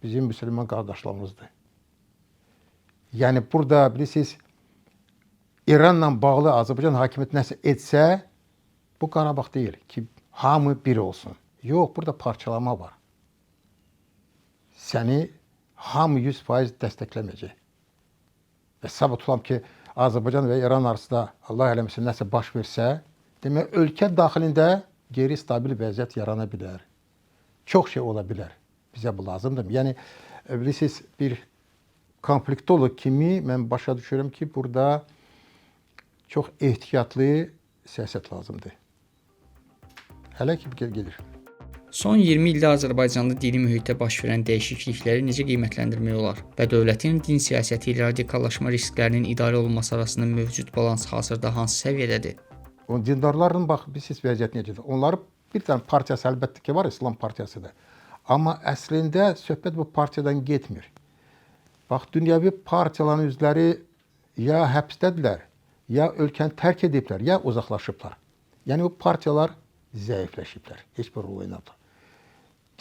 bizim müsəlman qardaşlarımızdır. Yəni burada bilirsiniz, İranla bağlı Azərbaycan hakimiyyəti nəsə etsə, bu Qarabağ deyil ki, hamı bir olsun. Yox, burada parçalama var. Səni hamı 100% dəstəkləməyəcək. Və sabah tutalım ki, Azərbaycan və İran arasında Allah eləməsin nəsə baş versə, demək ölkə daxilində qeyri-stabil vəziyyət yarana bilər. Çox şey ola bilər. Bizə bu lazımdır. Yəni bilirsiniz, bir konfliktolog kimi mən başa düşürəm ki, burada çox ehtiyatlı siyasət lazımdır. Hələ ki gedir. Son 20 ildə Azərbaycanda dini mühitdə baş verən dəyişiklikləri necə qiymətləndirmək olar və dövlətin din siyasəti ilə radikallaşma risklərinin idarə olunması arasında mövcud balans hazırda hansı səviyyədədir? O dindarların bax bilirsiniz vəziyyət necədir? Onları bir dənə partiyası əlbəttə ki var, İslam partiyasıdır. Amma əslində söhbət bu partiyadan getmir. Bax dünyəvi partiyaların üzvləri ya həbsdədirlər, ya ölkəni tərk ediblər, ya uzaqlaşıblar. Yəni bu partiyalar zəifləşiblər, heç bir rol oynamırlar.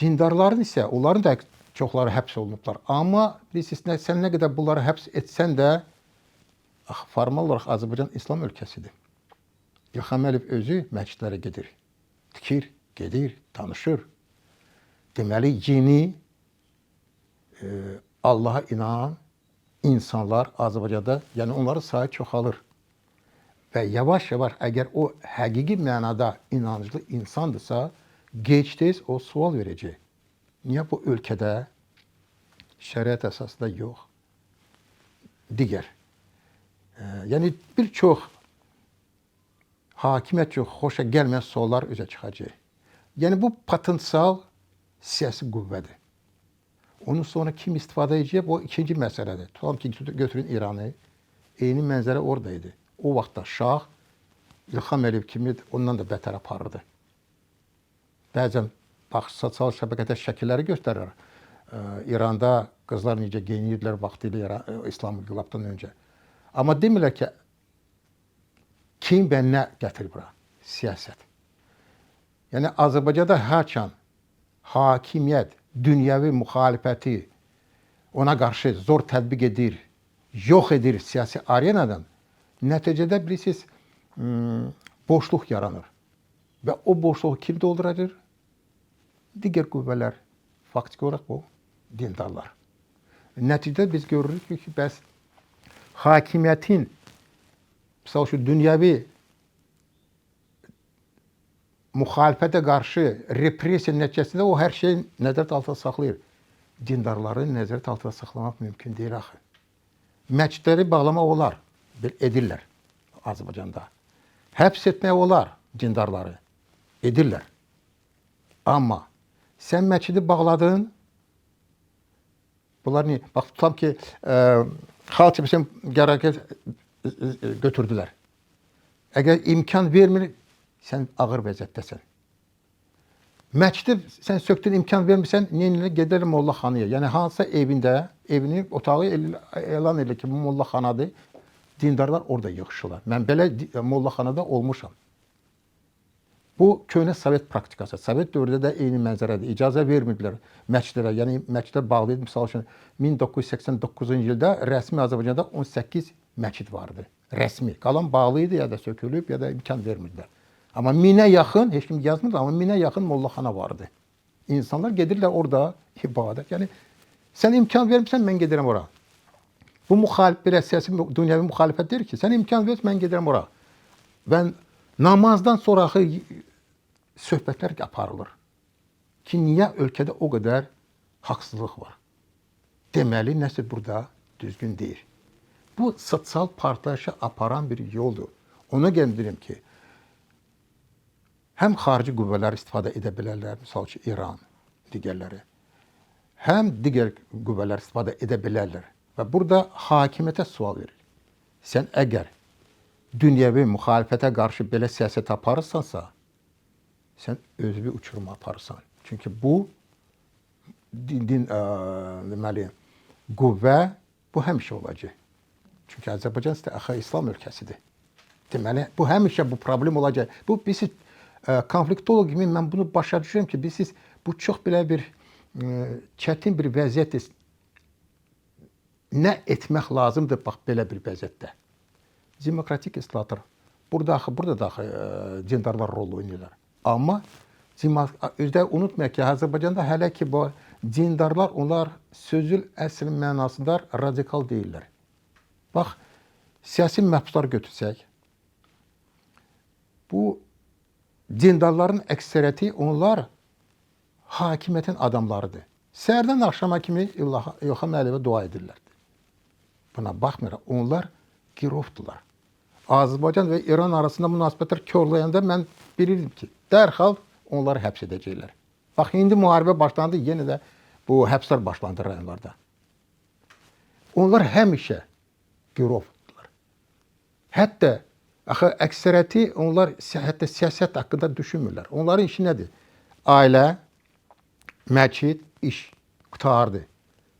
Dindarların isə, onların da çoxları həbs olunublar. Amma bilirsiniz, sən nə qədər bunları həbs etsən də, axı formal olaraq Azərbaycan İslam ölkəsidir. İlham Əliyev özü məscidlərə gedir, tikir, gedir, danışır. Deməli, yeni Allaha inanan insanlar Azərbaycanda, yəni onların sayı çoxalır. Və yavaş-yavaş əgər o həqiqi mənada inanclı insandırsa, gec-tez o sual verəcək. Niyə bu ölkədə şəriət əsasında yox, digər? Yəni bir çox hakimiyyət çox xoşa gəlməyən suallar üzə çıxacaq. Yəni bu potensial siyasi qüvvədir. Onun sonra kim istifadə edəcək, o ikinci məsələdir. Tutalım ki, götürün İranı. Eyni mənzərə oradaydı. O vaxtda Şah İlham Əliyev kimi ondan da bətər aparırdı. Bəzən Bax, sosial şəbəkədə şəkilləri göstərir. İranda qızlar necə geyinirdilər vaxtilə İslam inqilabdan öncə. Amma demirlər ki, kim və nə gətirir bura? Siyasət. Yəni Azərbaycanda haçan hakimiyyət dünyəvi müxalifəti ona qarşı zor tətbiq edir, yox edir siyasi arenadan, nəticədə bilirsiniz, boşluq yaranır. Və o boşluğu kim dolduracaq? Digər qüvvələr, faktiki olaraq bu dindarlar. Nəticədə biz görürük ki, bəs hakimiyyətin, misal üçün, dünyəvi müxalifətə qarşı repressiya nəticəsində o hər şeyi nəzarət altında saxlayır. Dindarları nəzarət altında saxlamaq mümkün deyil axı. Məscidləri bağlamaq olar, edirlər Azərbaycanda. Həbs etmək olar dindarları, edirlər. Amma sən məscidi bağladın, bunlar niyə? Bax, tutalım ki, Xalq Cəbhəsinin qərargah götürdülər. Əgər imkan vermir, sən ağır vəziyyətdəsən. Məscidi sən söktün, imkan vermirsən, niyə gedər mollaxanaya? Yəni hansısa evində, evini, otağı elan edir ki, bu mollaxanadır. Dindarlar orada yığışırlar. Mən belə mollaxanada olmuşam. Bu köhnə Sovet praktikası. Sovet dövründə də eyni mənzərədir. İcazə vermirdilər məscidlərə. Yəni məscidlər bağlı idi. Misal üçün 1989-cu ildə rəsmi Azərbaycanda 18 məscid vardı. Rəsmi. Qalan bağlı idi, ya da sökülüb, ya da imkan vermirdilər. Amma 1000-ə yaxın, heç kim yazmırdı, amma 1000-ə yaxın mollaxana vardı. İnsanlar gedirlər orada ibadət. Yəni sən imkan vermirsən, mən gedirəm ora. Bu müxalif bir siyasi dünyəvi müxalifət deyir ki, sən imkan ver, mən gedirəm ora. Və namazdan sonra axı söhbətlər aparılır. Ki niyə ölkədə o qədər haqsızlıq var? Deməli, nəsə burada düzgün deyil. Bu sosial partlayışa aparan bir yoldur. Ona görə deyirəm ki, həm xarici qüvvələr istifadə edə bilərlər, misal üçün İran, digərləri. Həm digər qüvvələr istifadə edə bilərlər. Və burada hakimiyyətə sual verir. Sən əgər dünyəvi müxalifətə qarşı belə siyasət aparırsansa, sən özünü uçuruma aparırsan. Çünki bu din deməli qüvvə bu həmişə olacaq. Çünki Azərbaycan axı İslam ölkəsidir. Deməli bu həmişə bu problem olacaq. Bu biz konfliktoloq kimi mən bunu başa düşürəm ki, bilirsiniz, bu çox belə bir çətin bir vəziyyətdir. Nə etmək lazımdır bax belə bir vəziyyətdə? Demokratik islahatlar. Burada axı, burada da axı dindarlar rol oynayırlar. Amma özdə unutmayaq ki, Azərbaycanda hələ ki bu dindarlar onlar sözün əsl mənasında radikal deyillər. Bax, siyasi məhbuslar götürsək, bu dindarların əksəriyyəti onlar hakimiyyətin adamlarıdır. Səhərdən axşama kimi İlham Əliyevə dua edirlər. Buna baxmayaraq onlar girovdular. Azərbaycan və İran arasında münasibətlər korlayanda mən bilirdim ki, dərhal onları həbs edəcəklər. Bax, indi müharibə başlandı, yenə də bu həbslər başlandı rayonlarda. Onlar həmişə girovdular. Hətta axı əksəriyyəti onlar hətta siyasət haqqında düşünmürlər. Onların işi nədir? Ailə, məscid, iş qurtardı.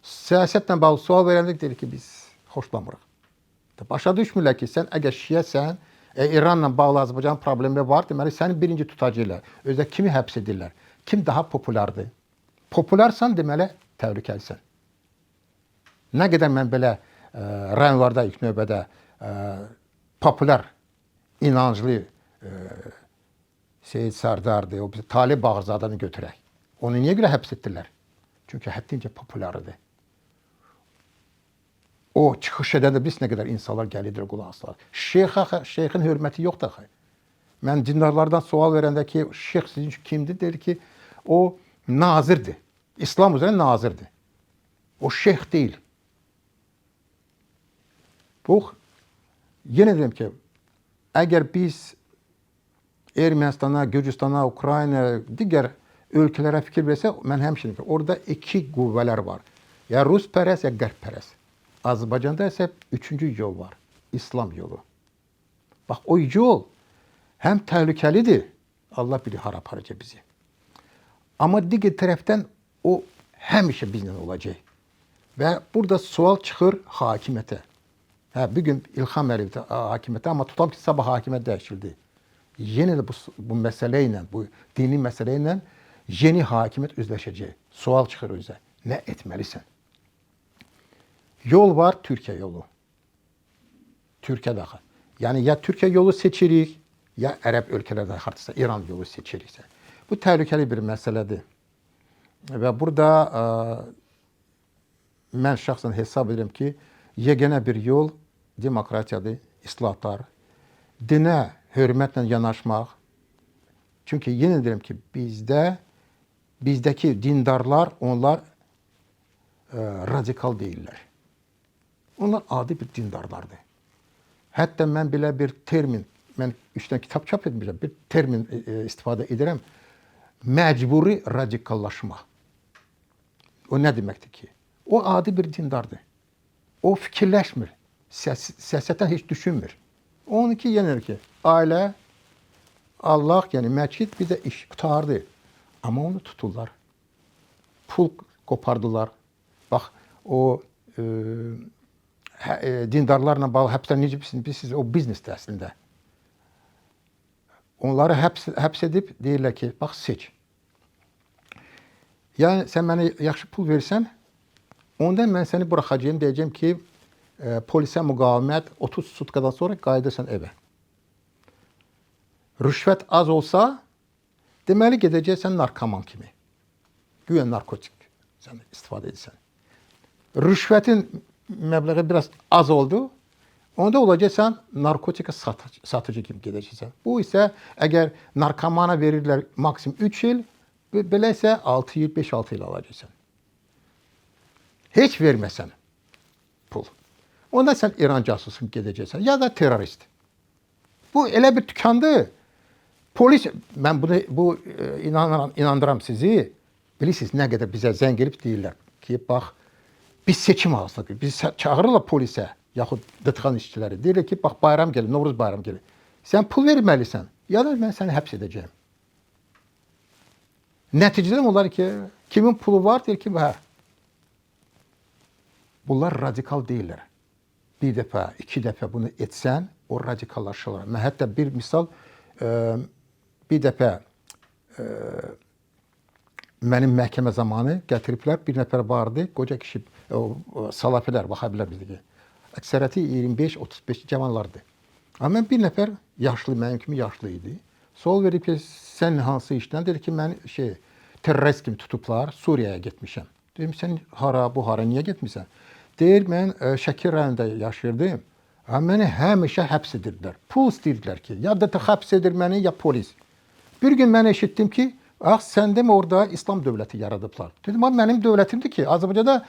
Siyasətlə bağlı sual verəndə deyir ki, biz xoşlamırıq. Başa düşmürlər ki, sən əgər şiəsən, İranla bağlı Azərbaycan problemi var, deməli səni birinci tutacaqlar. Özdə kimi həbs edirlər? Kim daha populyardır? Populyarsan, deməli təhlükəlisən. Nə qədər mən belə rayonlarda ilk növbədə populyar, inanclı Seyid Sərdardır, o Talib Bağırzadəni götürək. Onu niyə görə həbs etdilər? Çünki həddincə populyardır. O çıxış edəndə biz nə qədər insanlar gəlirdilər qulaq asırlar. Şeyxin hörməti yoxdur axı. Mən dindarlardan sual verəndə ki, şeyx sizin üçün kimdir? Deyir ki, o nazirdir. İslam üzrə nazirdir. O şeyx deyil. Bu, yenə deyirəm ki, əgər biz Ermənistana, Gürcüstana, Ukrayna, digər ölkələrə fikir versək, mən həmişə deyirəm ki, orada iki qüvvələr var. Ya Rus pərəst, ya Qərb pərəst. Azərbaycanda isə üçüncü yol var. İslam yolu. Bax, o yol həm təhlükəlidir, Allah bilir hara aparacaq bizi. Amma digər tərəfdən o həmişə bizlə olacaq. Və burada sual çıxır hakimiyyətə. Hə, bu gün İlham Əliyev hakimiyyətə, amma tutalım ki, sabah hakimiyyət dəyişildi. Yenə də bu məsələ ilə, bu dini məsələ ilə yeni hakimiyyət üzləşəcək. Sual çıxır özə. Nə etməlisən? Yol var, Türkiyə yolu. Türkiyə daxil. Yəni ya Türkiyə yolu seçirik, ya ərəb ölkələrdə hardasa İran yolu seçiriksə. Bu təhlükəli bir məsələdir. Və burada mən şəxsən hesab edirəm ki, yeganə bir yol demokratiyadır, islahatlar, dinə hörmətlə yanaşmaq. Çünki yenə deyirəm ki, bizdəki dindarlar, onlar radikal deyillər. Onlar adi bir dindarlardır. Hətta mən belə bir termin, mən 3 dənə kitab çap etmişəm, bir termin istifadə edirəm. Məcburi radikallaşma. O nə deməkdir ki? O adi bir dindardır. O fikirləşmir. Siyasətdən heç düşünmür. Onunki yenə ki, ailə, Allah, yəni məscid, bir də iş qurtardı. Amma onu tuturlar. Pul qopardılar. Bax, o dindarlarla bağlı həbslər necə bilirsiniz, o biznesdir əslində. Onları həbs edib deyirlər ki, bax seç. Yəni sən mənə yaxşı pul versən, ondan mən səni buraxacağım, deyəcəm ki, polisə müqavimət 30 sutkadan sonra qayıdırsan evə. Rüşvət az olsa, deməli gedəcəksən narkoman kimi. Güya narkotik sən istifadə edirsən. Rüşvətin məbləği biraz az oldu, onda olacaqsan narkotika satıcı kimi gedəcəksən. Bu isə əgər narkomana verirlər maksimum 3 il, belə isə 6 il, 5-6 il alacaqsan. Heç verməsən pul. Onda sən İran casusu gedəcəksən ya da terrorist. Bu elə bir dükandır. Polis, mən bunu inandıram sizi. Bilirsiniz nə qədər bizə zəng edib deyirlər ki, bax biz seçim hazırladıq. Biz çağırırlar polisə yaxud DTX işçiləri. Deyirlər ki, bax bayram gəlir, Novruz bayram gəlir. Sən pul verməlisən ya da mən səni həbs edəcəyəm. Nəticədə onlar ki, kimin pulu var, deyir ki, hə. Bunlar radikal deyirlər. Bir dəfə, iki dəfə bunu etsən, o radikallaşırlar. Mən hətta bir misal, bir dəfə mənim məhkəmə zamanı gətiriblər, bir nəfər vardı, qoca kişi, salafilər, vahabilər bizdəki. Əksəriyyəti 25-35 cavanlardı. Amma mən bir nəfər yaşlı, mənim kimi yaşlı idi. Sual verib ki, sən hansı işdən? Dedi ki, mən terrorist kimi tutublar, Suriyaya getmişəm. Dedim, sən hara, bu hara, niyə getmirsən? Deyir, mən Şəki rayonunda yaşayırdım. Məni həmişə həbs edirdilər. Pul istəyirdilər ki, ya da həbs edir məni, ya polis. Bir gün mən eşitdim ki, sən demə orada İslam dövləti yaradıblar. Dedim, mənim dövlətimdir ki, Azərbaycanda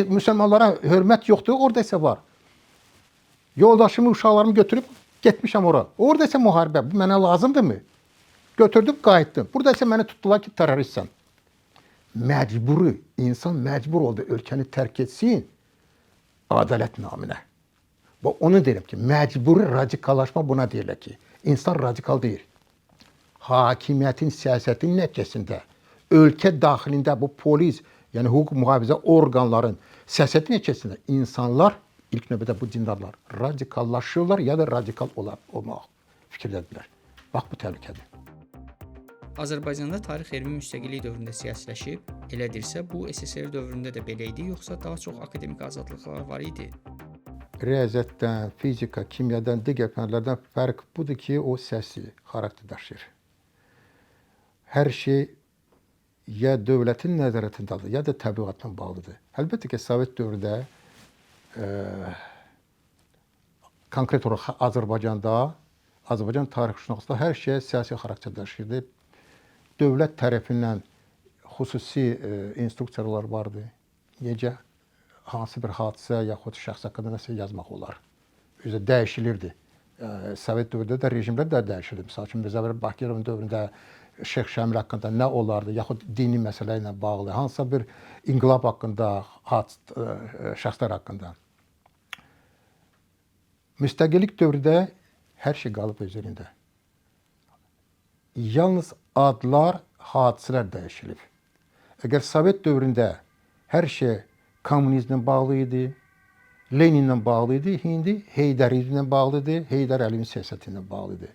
müsəlmanlara hörmət yoxdur, orada isə var. Yoldaşımı, uşaqlarımı götürüb getmişəm ora. Orada isə müharibə, bu mənə lazımdırmı? Götürdüm, qayıtdım. Burada isə məni tutdular ki, terroristsən. Məcburi, insan məcbur oldu ölkəni tərk etsin ədalət naminə. Və onu deyirəm ki, məcburi radikallaşma buna deyirlər ki, insan radikal deyil. Hakimiyyətin, siyasətin nəticəsində ölkə daxilində bu polis, yəni hüquq mühafizə orqanların siyasəti nəticəsində insanlar, ilk növbədə bu dindarlar radikallaşırlar ya da radikal olmaq fikirlədirlər. Bax, bu təhlükədir. Azərbaycanda tarix elmi müstəqillik dövründə siyasiləşib, elədirsə bu SSR dövründə də belə idi, yoxsa daha çox akademik azadlıqlar var idi? Riyaziyyatdan, fizika, kimyadan, digər fənlərdən fərq budur ki, o siyasi xarakter daşıyır. Hər şey ya dövlətin nəzarətindədir, ya da təbliğatla bağlıdır. Əlbəttə ki, Sovet dövründə konkret olaraq Azərbaycanda, Azərbaycan tarixşünaslığında hər şey siyasi xarakter daşıyırdı. Dövlət tərəfindən xüsusi instruksiyalar vardı. Necə, hansı bir hadisə yaxud şəxs haqqında nəsə yazmaq olar. Özü dəyişilirdi. Sovet dövründə də rejimlər də dəyişilirdi. Misal üçün, Mirzə Bakırovun dövründə Şeyx Şamil haqqında nə olardı, yaxud dini məsələ ilə bağlı, hansısa bir inqilab haqqında, şəxslər haqqında. Müstəqillik dövründə hər şey qalıb öz yerində. Yalnız adlar, hadisələr dəyişilib. Əgər Sovet dövründə hər şey kommunizmlə bağlı idi, Leninlə bağlı idi, indi Heydərizmlə bağlıdır, Heydər Əliyevin siyasəti ilə bağlıdır.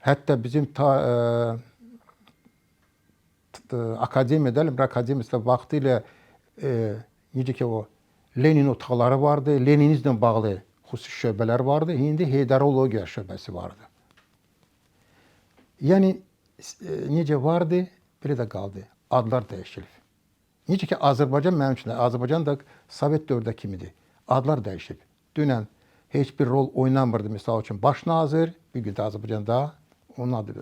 Hətta bizim akademiyada, Elmlər Akademiyasında vaxtilə necə ki o Lenin otaqları vardı, Leninizmlə bağlı xüsusi şöbələr vardı. İndi Heydərologiya şöbəsi vardı. Yəni necə vardı, belə də qaldı. Adlar dəyişilib. Necə ki Azərbaycan mənim üçün də, Azərbaycan da Sovet dövründə kimidir. Adlar dəyişib. Dünən heç bir rol oynamırdı. Misal üçün baş nazir, bir gün də Azərbaycanda onun adı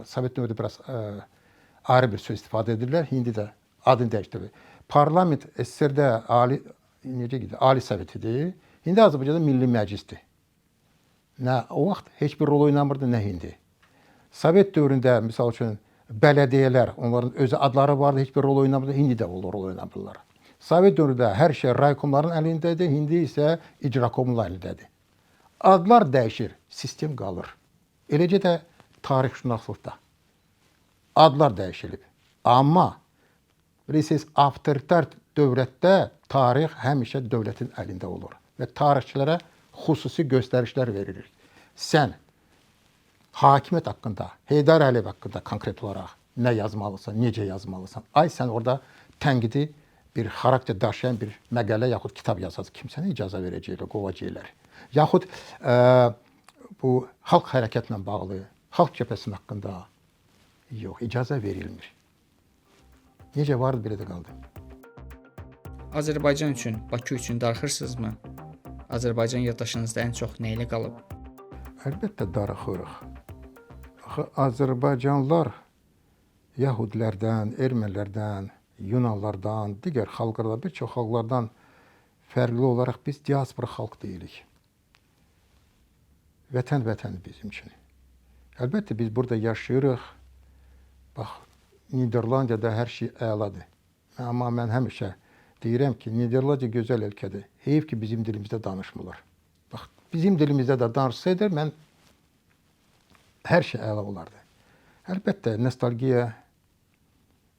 Sovet dövründə biraz ayrı bir söz istifadə edirlər. İndi də adını dəyişdirdi. Parlament SSR-də ali necə gedir? Ali Sovet idi. İndi Azərbaycanda Milli Məclisdir. Nə o vaxt heç bir rol oynamırdı, nə indi. Sovet dövründə misal üçün bələdiyyələr, onların öz adları vardı, heç bir rol oynamırdı. İndi də o rol oynamırlar. Sovet dövründə hər şey raykomların əlindədir, indi isə icrakomların əlindədir. Adlar dəyişir, sistem qalır. Eləcə də tarixşünaslıqda. Adlar dəyişilib. Amma bilirsiniz, avtoritar dövlətdə tarix həmişə dövlətin əlində olur və tarixçilərə xüsusi göstərişlər verilir. Sən hakimiyyət haqqında, Heydər Əliyev haqqında konkret olaraq nə yazmalısan, necə yazmalısan? Ay sən orada tənqidi bir xarakter daşıyan bir məqalə yaxud kitab yazasan, kim sənə icazə verəcəklər, qovacaqlar. Yaxud bu xalq hərəkətlə bağlı, xalq cəbhəsinin haqqında yox, icazə verilmir. Necə vardı, belə də qaldı. Azərbaycan üçün, Bakı üçün darıxırsınızmı? Azərbaycan yaddaşınızda ən çox nə ilə qalıb? Əlbəttə darıxırıq. Axı Azərbaycanlılar yahudilərdən, ermənilərdən, Yunanlardan, digər xalqlardan, bir çox xalqlardan fərqli olaraq biz diaspora xalq deyilik. Vətən vətən bizim üçün. Əlbəttə biz burada yaşayırıq. Bax, Niderlandiyada hər şey əladır. Amma mən həmişə deyirəm ki, Niderlandiya gözəl ölkədir. Heyf ki, bizim dilimizdə danışmırlar. Bax, bizim dilimizdə də danışsaydı, mən hər şey əla olardı. Əlbəttə, nostalgiya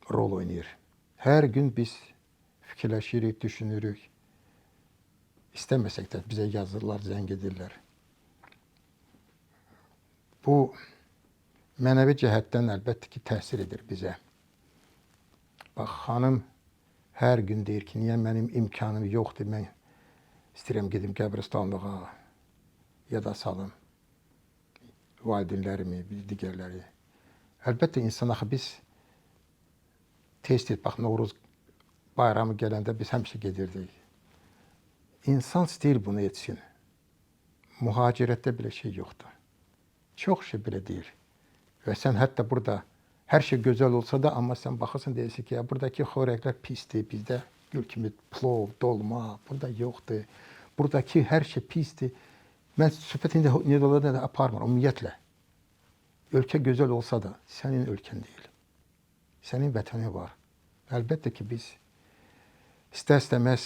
rol oynayır. Hər gün biz fikirləşirik, düşünürük. İstəməsək də bizə yazırlar, zəng edirlər. Bu mənəvi cəhətdən əlbəttə ki, təsir edir bizə. Bax, xanım hər gün deyir ki, niyə mənim imkanım yoxdur, mən istəyirəm gedim qəbristanlığa, yada salım valideynlərimi, digərləri. Əlbəttə insan axı biz tez-tez bax Novruz bayramı gələndə biz həmişə gedirdik. İnsan istəyir bunu etsin. Mühacirətdə belə şey yoxdur. Çox şey belə deyil. Və sən hətta burada hər şey gözəl olsa da, amma sən baxırsan deyirsən ki, ya buradakı xörəklər pisdir, bizdə gül kimi plov, dolma, burada yoxdur. Buradakı hər şey pisdir. Mən söhbət indi Niderlandiyada da aparmıram ümumiyyətlə. Ölkə gözəl olsa da sənin ölkən deyil. Sənin vətənin var. Əlbəttə ki, biz istər-istəməz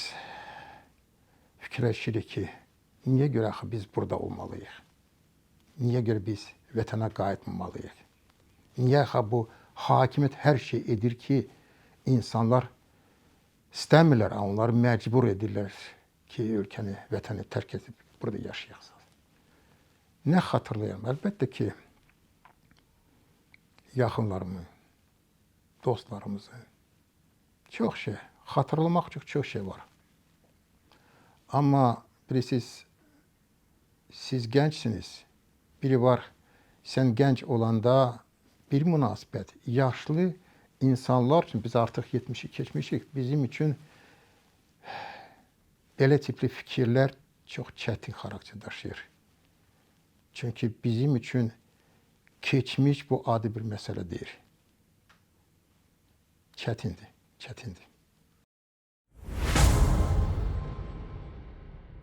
fikirləşirik ki, niyə görə axı biz burada olmalıyıq? Niyə görə biz vətənə qayıtmamalıyıq? Niyə axı bu hakimiyyət hər şey edir ki, insanlar istəmirlər, onları məcbur edirlər ki, ölkəni, vətəni tərk edib burada yaşayaqsınız. Nə xatırlayıram? Əlbəttə ki, yaxınlarımı, dostlarımızı, çox şey, xatırlamaq üçün çox şey var. Amma bilirsiniz, siz gəncsiniz. Biri var, sən gənc olanda bir münasibət, yaşlı insanlar üçün biz artıq 70-i keçmişik, bizim üçün belə tipli fikirlər çox çətin xarakter daşıyır. Çünki bizim üçün keçmiş bu adi bir məsələ deyil. Çətindir, çətindir.